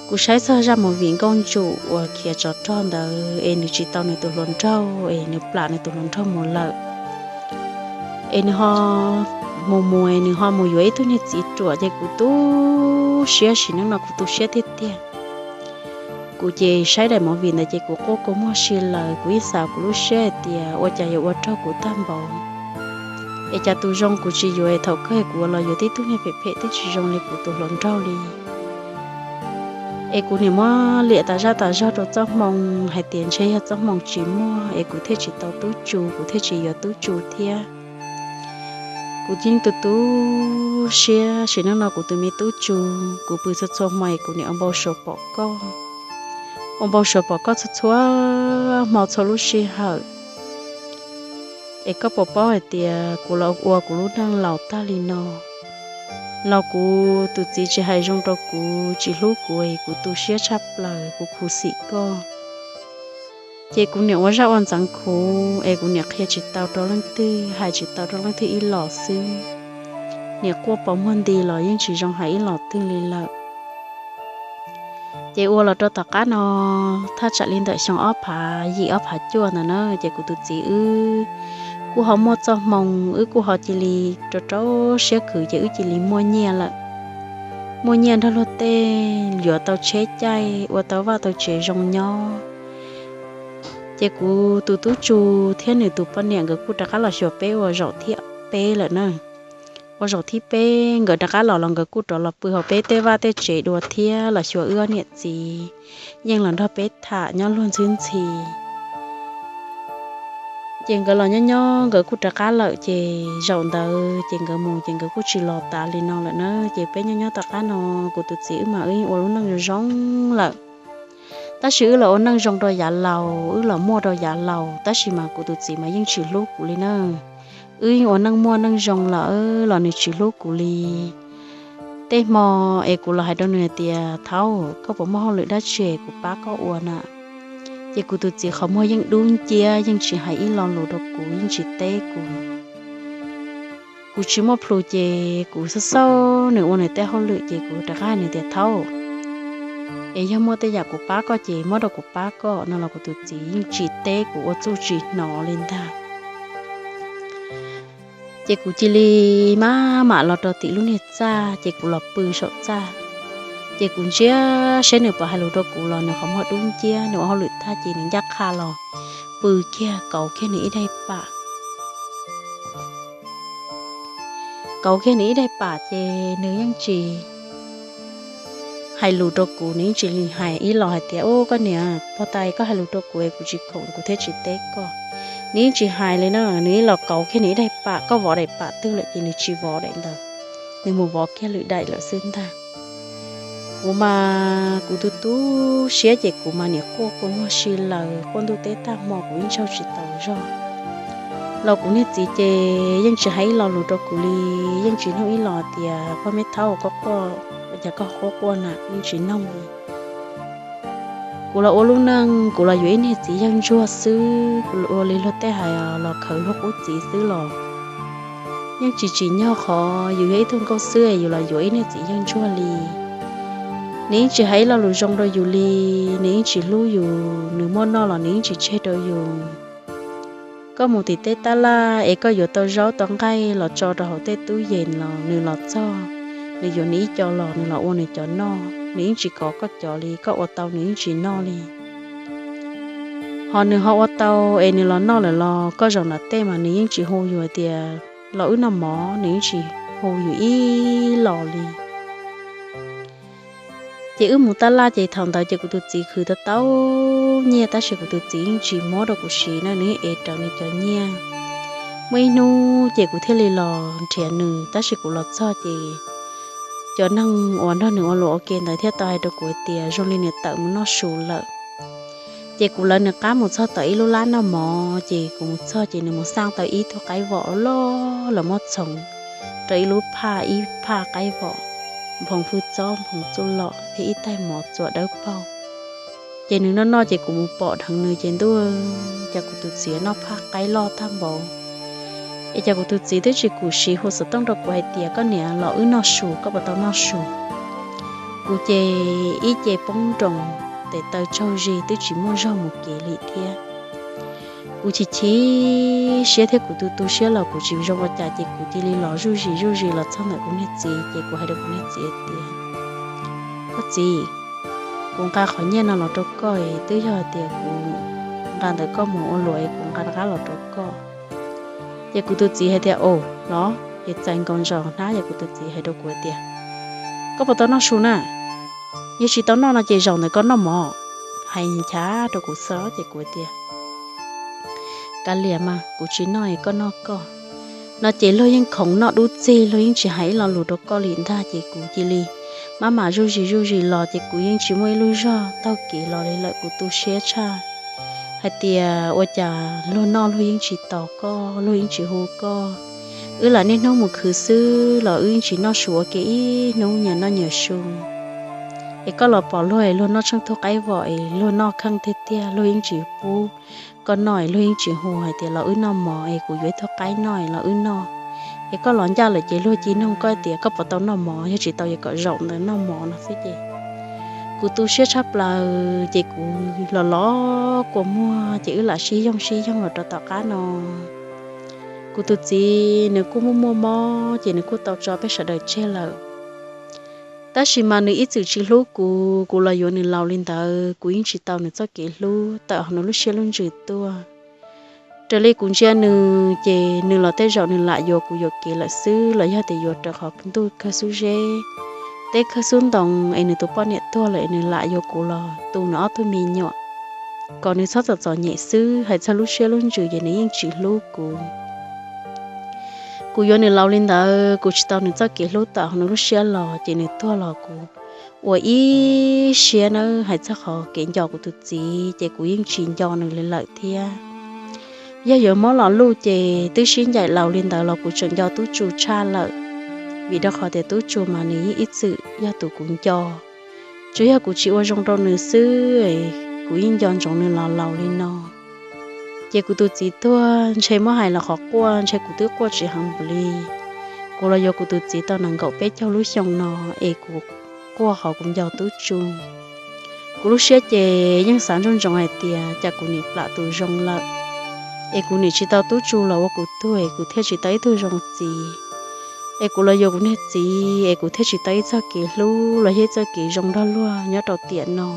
kuv saib txog zaj movie Nkauj Ntsum uas khiav tsov rog ntawd es nws tsis tau nws tus hluas nraug es nws plam nws tus hluas nraug mus lawm. Es nws ho mus mus es nws ho mus yuav ib tug niag txiv ruam ces kuv tu siab, sim neej no kuv tu siab tiag tiag. Kuv ces saib daim movie ntawd ces kuv quaj kua muag si lawm, kuv yeej xav kuv lub siab hais tias ua cas yuav ua raug kuv tag npaum. Es cas tus zoo kuv tsis yuav es thaum kawg kuv los yuav tib tug niag phem phem twb tsis zoo li kuv tus hluas nraug li. Es kuv niam muab liam tas zaj tas zog rau txoj hmoo hais tias ntshe yog txoj hmoo tsis muaj es kuv thiaj tsis tau Tub Tsu, kuv thiaj tsis yuav Tub Tsu thiab. Kuv yeej tu tu siab, sim neej no kuv tus me Tub Tsu, kuv pw txhua txhua hmo es kuv niam ua npau suav pom koj, ua npau suav pom koj txhua txhua hmo txhua lub sij hawm. Es koj puas paub hais tias kuv los ua kuv lub neej laus tag li no los kuv tus txiv tsis hais zoo rau kuv, tsis hlub kuv es kuv tu siab tshaj plaws, kuv khuv xim koj. Ces kuv niam ua zaj ua ntxeev khuv es kuv niam qhia tsis tau rau leej twg, hais tsis tau rau leej twg ib los xwb. Niam quaj pos muag nti los yeej tsis zoo hais ib los twg li lawm. Ces ua los rau tom qab no, thaj tsam li ntawm xyoo ob phav yim ob phav cuaj ntawd na, ces kuv tus txiv wb kuj ho muaj txoj hmoo, wb kuj ho cia li rau rau siab khwv ces wb cia li muaj nyiaj lawm. Muaj nyiaj nrog luag tej, yuav tau tsheb caij, ua tau vaj tau tsev zoo nyob. Ces kuv tus Tub Tsu thiab nws tus poj niam nkawd kuj rov qab los xyuas peb ua zaum thib peb lawm na. Ua zaum thib peb nkawd rov qab los los nkawd kuj rov los pw hauv peb tej vaj tej tsev dua thiab los xyuas wb ob niam txiv, yeej los nrog peb tham nyob luag ntxhwb ntxhi. Ces nkawd los nyob nyob nkawd kuj rov qab lawm, ces zaum ntawd ces nkawd mus ces nkawd kuj tsis los tas li no lawm na. Ces peb nyob nyob tom qab no, kuv tus txiv wb mas wb yeej ua lub neej zoo zoo lawm. Tab sis wb los ua neej zoo rau yav laus, wb los muaj rau yav laus, tab sis mas kuv tus txiv mas yeej tsis hlub kuv li na. Wb yeej ua neej muaj neej zoo lawm los nws tsis hlub kuv li. Tej hmo es kuv los hais rau nws hais tias, Thaub, koj puas muaj hauj lwm dab tsi kuv pab koj ua na? Ces kuv tus txiv qhov muag yeej dub nciab, yeej tsis hais ib lo lus rau kuv, yeej tsis teb kuv. Kuv tsis muaj plhus ces kuv xauj xauj nws ua nws tej hauj lwm ces kuv rov qab hais nws tias, Thaub, es yog muaj tej yam kuv pab koj ces muab rau kuv pab koj no los kuv tus txiv yeej tsis teb kuv, ua txuj tsis hnov li ntag. Ces kuv cia li maj mam los rau tim lub niag txaj, ces kuv los pw saum txaj. Ces kuv ntsia seb nws puas hais lus rau kuv los nws qhov muag dub nciab, nws ua hauj lwm tag ces nws ncaj qha los pw kiag, kauv kiag nws ib daim pam. Kauv kiag nws ib daim pam ces nws yeej tsis hais lus rau kuv, nws yeej tsis hais ib los hais tias, Ub, koj niam, puag ta koj hais lus rau kuv es kuv tsis khoom kuv thiaj tsis teb koj. Nws yeej tsis hais li na, nws ib los kauv kiag nws ib daim pam, koj vov daim pam twg lawm ces nws tsis vov daim ntawd, nws mus vov kiag lwm daim lawm xwb ntag. Kuv mas kuv tu tu siab ces kuv mas niam quaj kua muag si lawm, quaj ntuj teb tag hmo kuv yeej tsaug tsis taus zog. Los kuv niag txiv ces yeej tsis hais ib lo lus rau kuv li, yeej tsis noog ib los tias, Koj me Thaub, koj quaj, ua cas koj quaj quaj na? Yeej tsis noog li. Kuv Kuv los ua lub neej kuv los yuav ib niag txiv yawg ntsuag xwb, kuv ua li luag tej hais los khaws luag qub txiv xwb los yeej tsis tsim nyog qhov yus yog ib tug nkauj xwb yus los yuav ib niag txiv yawg ntsuag li. Nws yeej tsis hais ib lo lus zoo rau yus li, nws yeej tsis hlub yus, nws muaj noj los nws yeej tsis tseg rau yus. Koj mus tim tej tab laj es koj yuav tau zaub tau nqaij los tso rau hauv tej tub yees los nws los txog, nws yuav nws ib co los nws los ua nws cov noj, nws yeej tsis kov koj cov li, koj ua tau nws yeej tsis noj li. Ho nws ho ua tau es nws los noj lawm los koj zaum nram tej mas nws yeej tsis hu yus hais tias los wb noj mov, nws yeej tsis hu yus ib los li. Ces wb mus tab laj ces thaum ntawd ces kuv tus txiv khwv tau tau nyiaj tab sis kuv tus txiv yeej tsis muab rau kuv siv na, nws yeej ev rawv nws cov nyiaj. Muaj ib hnub ces kuv thiaj li los nrhiav nws tab sis kuv los txog ces cov neeg uas nrog nws ua luam ua ke ntawd thiaj tau hais rau kuv hais tias zoo li nws tawm mus noj su lawm. Ces kuv lawv nws qab mus txog tom ib lub lab noj mov ces kuv mus txog ces nws mus xaj tau ib tug qaib vom loj los muab txhoov rau ib lub phaj, ib phaj qaib vom, nphoo hwj txob, nphoo txuj lom thiab ib taig mov txuas dawb paug. Ces nws noj noj ces kuv mus pom dheev nws ces ntuj, cas kuv tus txiv noj phaj qaib loj tag npaum. Es cas kuv tus txiv twb tsis kum siv hu xov tooj rau kuv hais tias koj niam los wb noj su, koj puas tau noj su? Kuv ces ib ce poob nroos, tes taw tsaug zis twb tsis muaj zog mus kev li thiab. Kuv chim chim siab thiab kuv tu tu siab los kuv tsis zoo ua cas ces kuv cia li los zuj zus zuj zus los txog ntawm kuv niag txiv ces kuv hais rau kuv niag txiv hais tias, koj txiv, kuv nqa qhov nyiaj no los rau koj es twb yog hais tias kuv nqa ntawm koj mus ua luam es kuv nqa rov qab los rau koj. Ces kuv tus txiv hais tias, au los. Ces txais nkaus ntsaum hnab ces kuv tus txiv hais rau kuv hais tias, koj puas tau noj su na? Yog tsis tau noj no ces zaum ntawd koj noj mov. Hais nchav rau kuv xwb ces kuv tias, kav liam mas kuv tsis noj es koj noj koj. No ces luag yeej khoov noj dub txig, luag yeej tsis hais ib lo lus rau koj li ntag ces kuv cia li maj mam zuj zus zuj zus los ces kuv yeej tsis muaj ib lub zog taug kev los li lawm, kuv tu siab tshaj hais tias ua cas luag noj luag yeej tsis tos koj, luag yeej tsis hu koj. Wb lam niaj hnub mus khwv xwb los wb yeej tsis noj su ua ke ib hnub nyias noj nyias su. Es koj los pom luag es luag noj tsheej tug qaib vom es luag noj kheej tiag tiag, luag yeej tsis pub koj noj es luag yeej tsis hu hais tias los wb noj mov es kuv yuav ib tug qaib noj es los wb noj. Es koj los ncaj lawm ces luag cia noog koj tias koj puas tau noj mov, yog tsis tau ces kom zaum ntawd noj mov no xwb ces kuv tu siab tshaj plaws ces kuv los los kua muag ces wb lam sib yoog sib yoog los rau tom qab no. Kuv tus txiv nws kuj muaj muaj mob ces nws kuj tau tso peb sawv daws tseg lawm. Tab sis mas nws ib txwm tsis hlub kuv, kuv los yuav nws laus li ntawd kuv yeej tsis tau nws txoj kev hlub tawm hauv nws lub siab lub ntsws tuaj. Raws li kuv ntsia nws ces nws los tej zaum nws lam yuav kuv yuam kev lawm xwb los yog tias yuav raws qhov ntuj kawg xub zeb, teb kawg xub ntoo es nws tus poj niam tuag lawm es nws lam yuav kuv los tu nws ob tug me nyuam kom nws txhob txom txom nyem xwb. Hais txog lub siab lub ntsws ces nws yeej tsis hlub kuv. Kuv yuav nws laus li ntawd kuv tsis tau nws txoj kev hlub tawm hauv nws lub siab los ces nws tuag los kuv ua ib siab nawb. Hais txog qhov kev nco kuv tus txiv ces kuv yeej tsis nco nws li lawm thiab. Yog yuav muab los luj ces twb sib ncaim laus li ntawd los kuv tseem nco Tub Tsu tshaj lawm, vim rau qhov tias Tub Tsu mas nws yeej ib txwm yog tus kuv nco. Tsuas yog kuv tsis ua zoo rau nws xwb, kuv yeej nco ntsoov nws los laus li no. Ces kuv tus txiv tuag ntshe muab hais los qhov quaj ntshe kuv twb quaj tsis heev npaum li. Kuv los yuav kuv tus txiv tau nees nkaum peb caug lub xyoo no es kuv quaj qhov kuv nco Tub Tsu. Kuv lub siab ces yeej xav ntsoov ntsoov hais tias cas kuv nim plam tus zoo lawm, es kuv nim tsis tau Tub Tsu los ua kuv tug es kuv thiaj tsis tau ib tug zoo txiv, es kuv los yuav kuv niag txiv es kuv thiaj tsis tau ib txoj kev hlub los yog ib txoj kev zoo nrog luag nyob rau tiam no.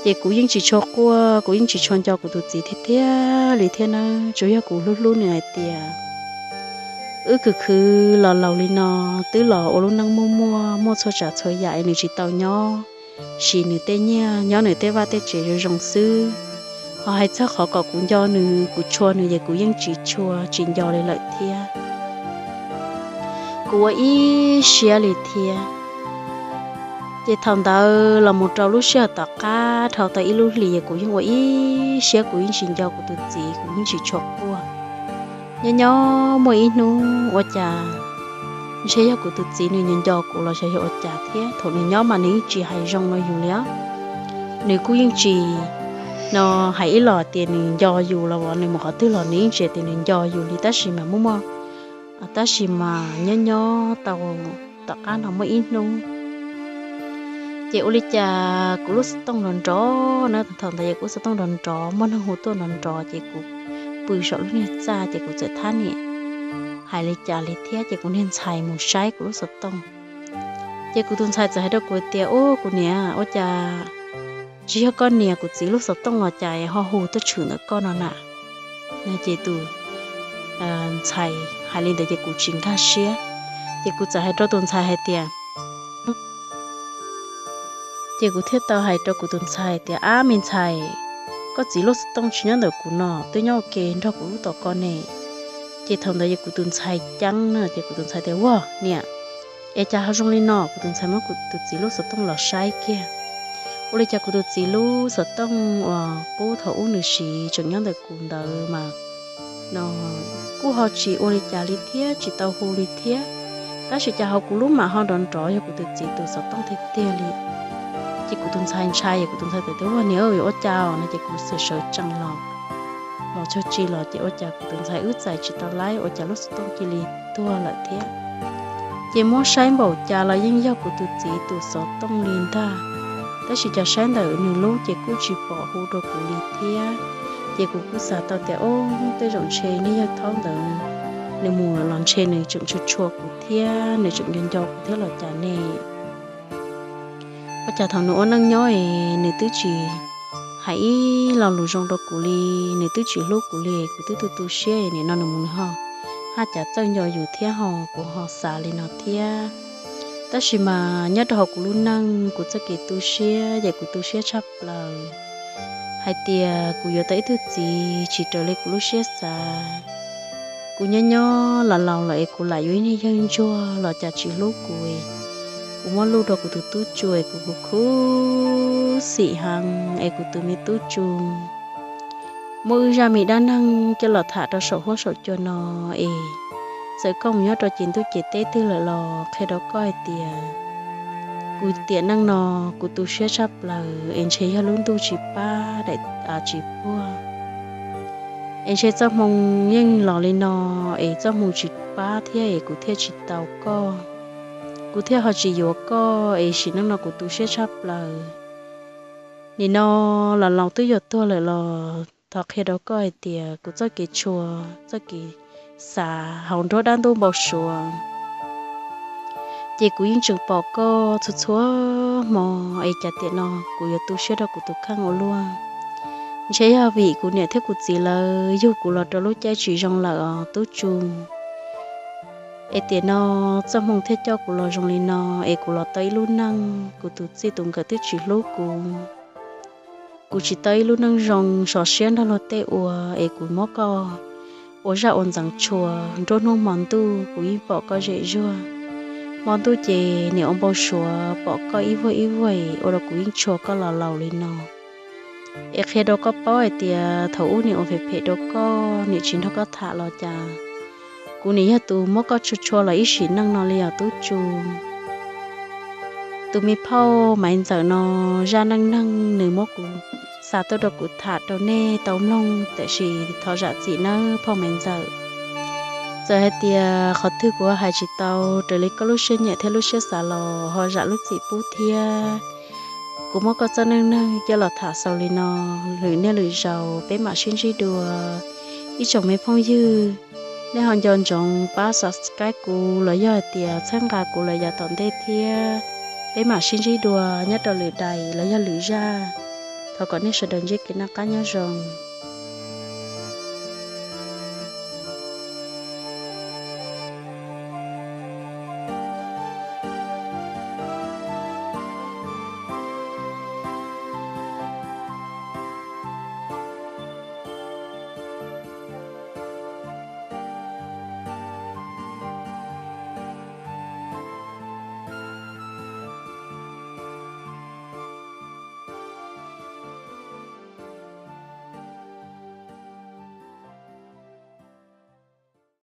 Ces kuv yeej tsis tshua quaj, kuv yeej tsis tshua nco kuv tus txiv tiag tiag li thiab nawb, tsuas yog kuv hlub hlub nws hais tias wb khwv khwv los laus li no, twb los ua lub neej muaj muaj muaj txhua tsav txhua yam es nws tsis tau nyob siv nws tej nyiaj, nyob nws tej vaj tej tsev zoo zoo xwb. Ho hais txog qhov kom kuv nco nws, kuv tshua nws ces kuv yeej tsis tshua tsis nco li lawm thiab. Kuv ua ib siab li thiab. Ces thaum ntawd los mus rau lub sij hawm tom qab dhau tau ib lub hlis es kuv yeej ua ib siab, kuv yeej tsis nco kuv tus txiv, kuv yeej tsis tshua quaj. Nyob nyob muaj ib hnub ua cas ntshe yog kuv tus txiv nws nco nco kuv los xyov yog ua cas thiab, thaum nws nyob mas nws yeej tsis hais zoo rau yus li os. nws kuj yeej tsis no hais ib los tias nws nco yus los nws mus qhov twg los nws yeej tsis tias nws nco yus li, tab sis mas muaj muaj, tab sis mas nyob nyob tau tom qab no muaj ib hnub ces ua li cas kuv lub xov tooj nrov nrov na, thaum ntawd yog kuv lub xov tooj nrov nrov, muaj neeg hu tuaj nrov nrov ces kuv pw saum lub niag txaj ces kuv txawm thab niam hais li cas li thiab ces kuv niag ntxhais mus saib kuv lub xov tooj. Ces kuv tus ntxhais txawm hais rau kuv tias, Ub, kuv niam, ua cas tsis yog koj niam kuv txiv lub xov tooj los cas ho hu tuaj tshwm ntawm koj no na? Ces tus ntxhais hais li ntawd ces kuv tsis nkag siab. Ces kuv txawm hais rau tus ntxhais hais tias, ces kuv thiaj tau hais rau kuv tus ntxhais tias, Ab, me ntxhais, koj txiv lub xov tooj tsis nyob ntawm kuv no, twb nyob ua ke nrog kuv lub tom ko ne. Ces thaum ntawd ces kuv tus ntxhais ceeb na, ces kuv tus ntxhais tias, Ua niam, es cas ho zoo li no? Kuv tus ntxhais muab kuv tus txiv lub xov tooj los saib kiag. Ua li cas kuv tus txiv lub xov tooj uas qub thaum ub nws siv tseem nyob ntawm kuv ntawd mas no kuj ho tsis ua li cas li thiab, tsis tau hu li thiab. Tab sis cas ho kuv lub mam ho nrov nrov yog kuv tus txiv tus xov tooj tiag tiag li. Ces kuv tus ntxhais ntshai, kuv tus ntxhais tias, Ua niam, ua cas no? Ces kuv sawv sawv tsees los, los txog tsis los ces ua cas kuv tus ntxhais wb txais tsis tau laib, ua cas lub xov tooj cia li tuag lawm thiab. Ces muab saib npaum cas los yeej yog kuv tus txiv tus xov tooj li ntag, tab sis cas saib ntawm nws lub ces kuj tsis pom hu rau kuv li thiab. Ces kuv kuj xav tau tias, Ub, tej zaum ntshe niag yawg thaub ntawd nws mus los ntshe nws tseem tshua tshua kuv thiab nws tseem nco nco kuv thiab los cas ne? Ua cas thaum nws ua neej nyob es nws twb tsis hais ib lo lus zoo rau kuv li, nws twb tsis hlub kuv li, kuv twb tu tu siab, nim no nws mus nws ho haj cav txawj nco yus thiab ho, kuv ho xav li no thiab. Tab sis mas nyob rau hauv kuv lub neej, kuv txoj kev tu siab ces kuv tu siab tshaj plaws hais tias kuv yuav tau ib tug txiv tsis raws li kuv lub siab xav. Kuv nyob nyob los laus lawm es kuv lam yuav ib niag yawg ntsuag los cas tsis hlub kuv. Kuv muab luj rau kuv tus tub tsu es kuv khuv xim heev es kuv tus me tub tsu muab wb zaj me dab neeg coj los tham rau saum huab saum cua no es txawm koj mus nyob rau ces ntuj ces teb twg lawm los qhia rau koj hais tias kuv tiam neej no kuv tu siab tshaj plaws es ntshe yog lub ntuj tsis pab daim tsis puag es ntshe txoj hmoo yeej los li no es txoj hmoo tsis pab thiab es kuv thiaj tsis tau koj. Kuv thiaj ho tsis yuav koj es sim neej no kuv tu siab tshaj plaws. Nim no los laus twb yuav tuag lawm los thov qhia rau koj hais tias kuv txoj kev tshua, txoj kev xav hauv nruab dab ntuj npau suav ces kuv yeej tseem pom koj txhua txhua hmo es cas tiam no kuv yuav tu siab rau kuv tus kheej ua luaj. Ntshe yog vim kuv niam thiab kuv txiv lawv yug kuv los rau lub caij tsis zoo lawm os tub tsu. Es tiam no txoj hmoo thiaj coj kuv los zoo li no es kuv los tau ib lub neej kuv tus txij tus nkawm twb tsis hlub kuv. Kuv tsis tau ib lub neej zoo sov siab nrog luag tej ua es kuv muab koj ua zaj ua ntxeev tshua. Nruab hnub hmo ntuj kuv yeej pom koj zem zuag. Hmo ntuj ces niam ua npau suav pom koj ib vuag ib vuag ua rau kuv yeej tshua koj los laus li no. Es qhia rau koj paub hais tias thaum ub niam ua phem phem rau koj, niam tsis nrog koj tham los cas kuv niam yog tus muab koj tshua tshua los ib sim neej no li os tub tsu. Tus me phauj Maiv Ntxawm no zaj neej neeg nws muab kuv xa tuaj rau kuv tham rau nej tau mloog, tiam sis thov zam txim nawb phauj Maiv Ntxawm. Txawm hais tias qhov twg kuv hais tsis tau raws li koj lub siab nyiam thiab lub siab xav los ho zam lub txim pub thiab. Kuv muab koj txoj neej neeg coj los tham xaus li no, lwm niaj lwm zaus peb mam sib ntsib dua. Ib tsoom me phooj ywg, nej ho nco ntsoov pab subscribe kuv los yog hais tias txhawb nqa kuv los yav tom ntej thiab. Peb mam sib ntsib dua nyob rau lwm daim los yog lwm zaj. Thov kom nej sawv daws ntsib kev noj qab nyob zoo.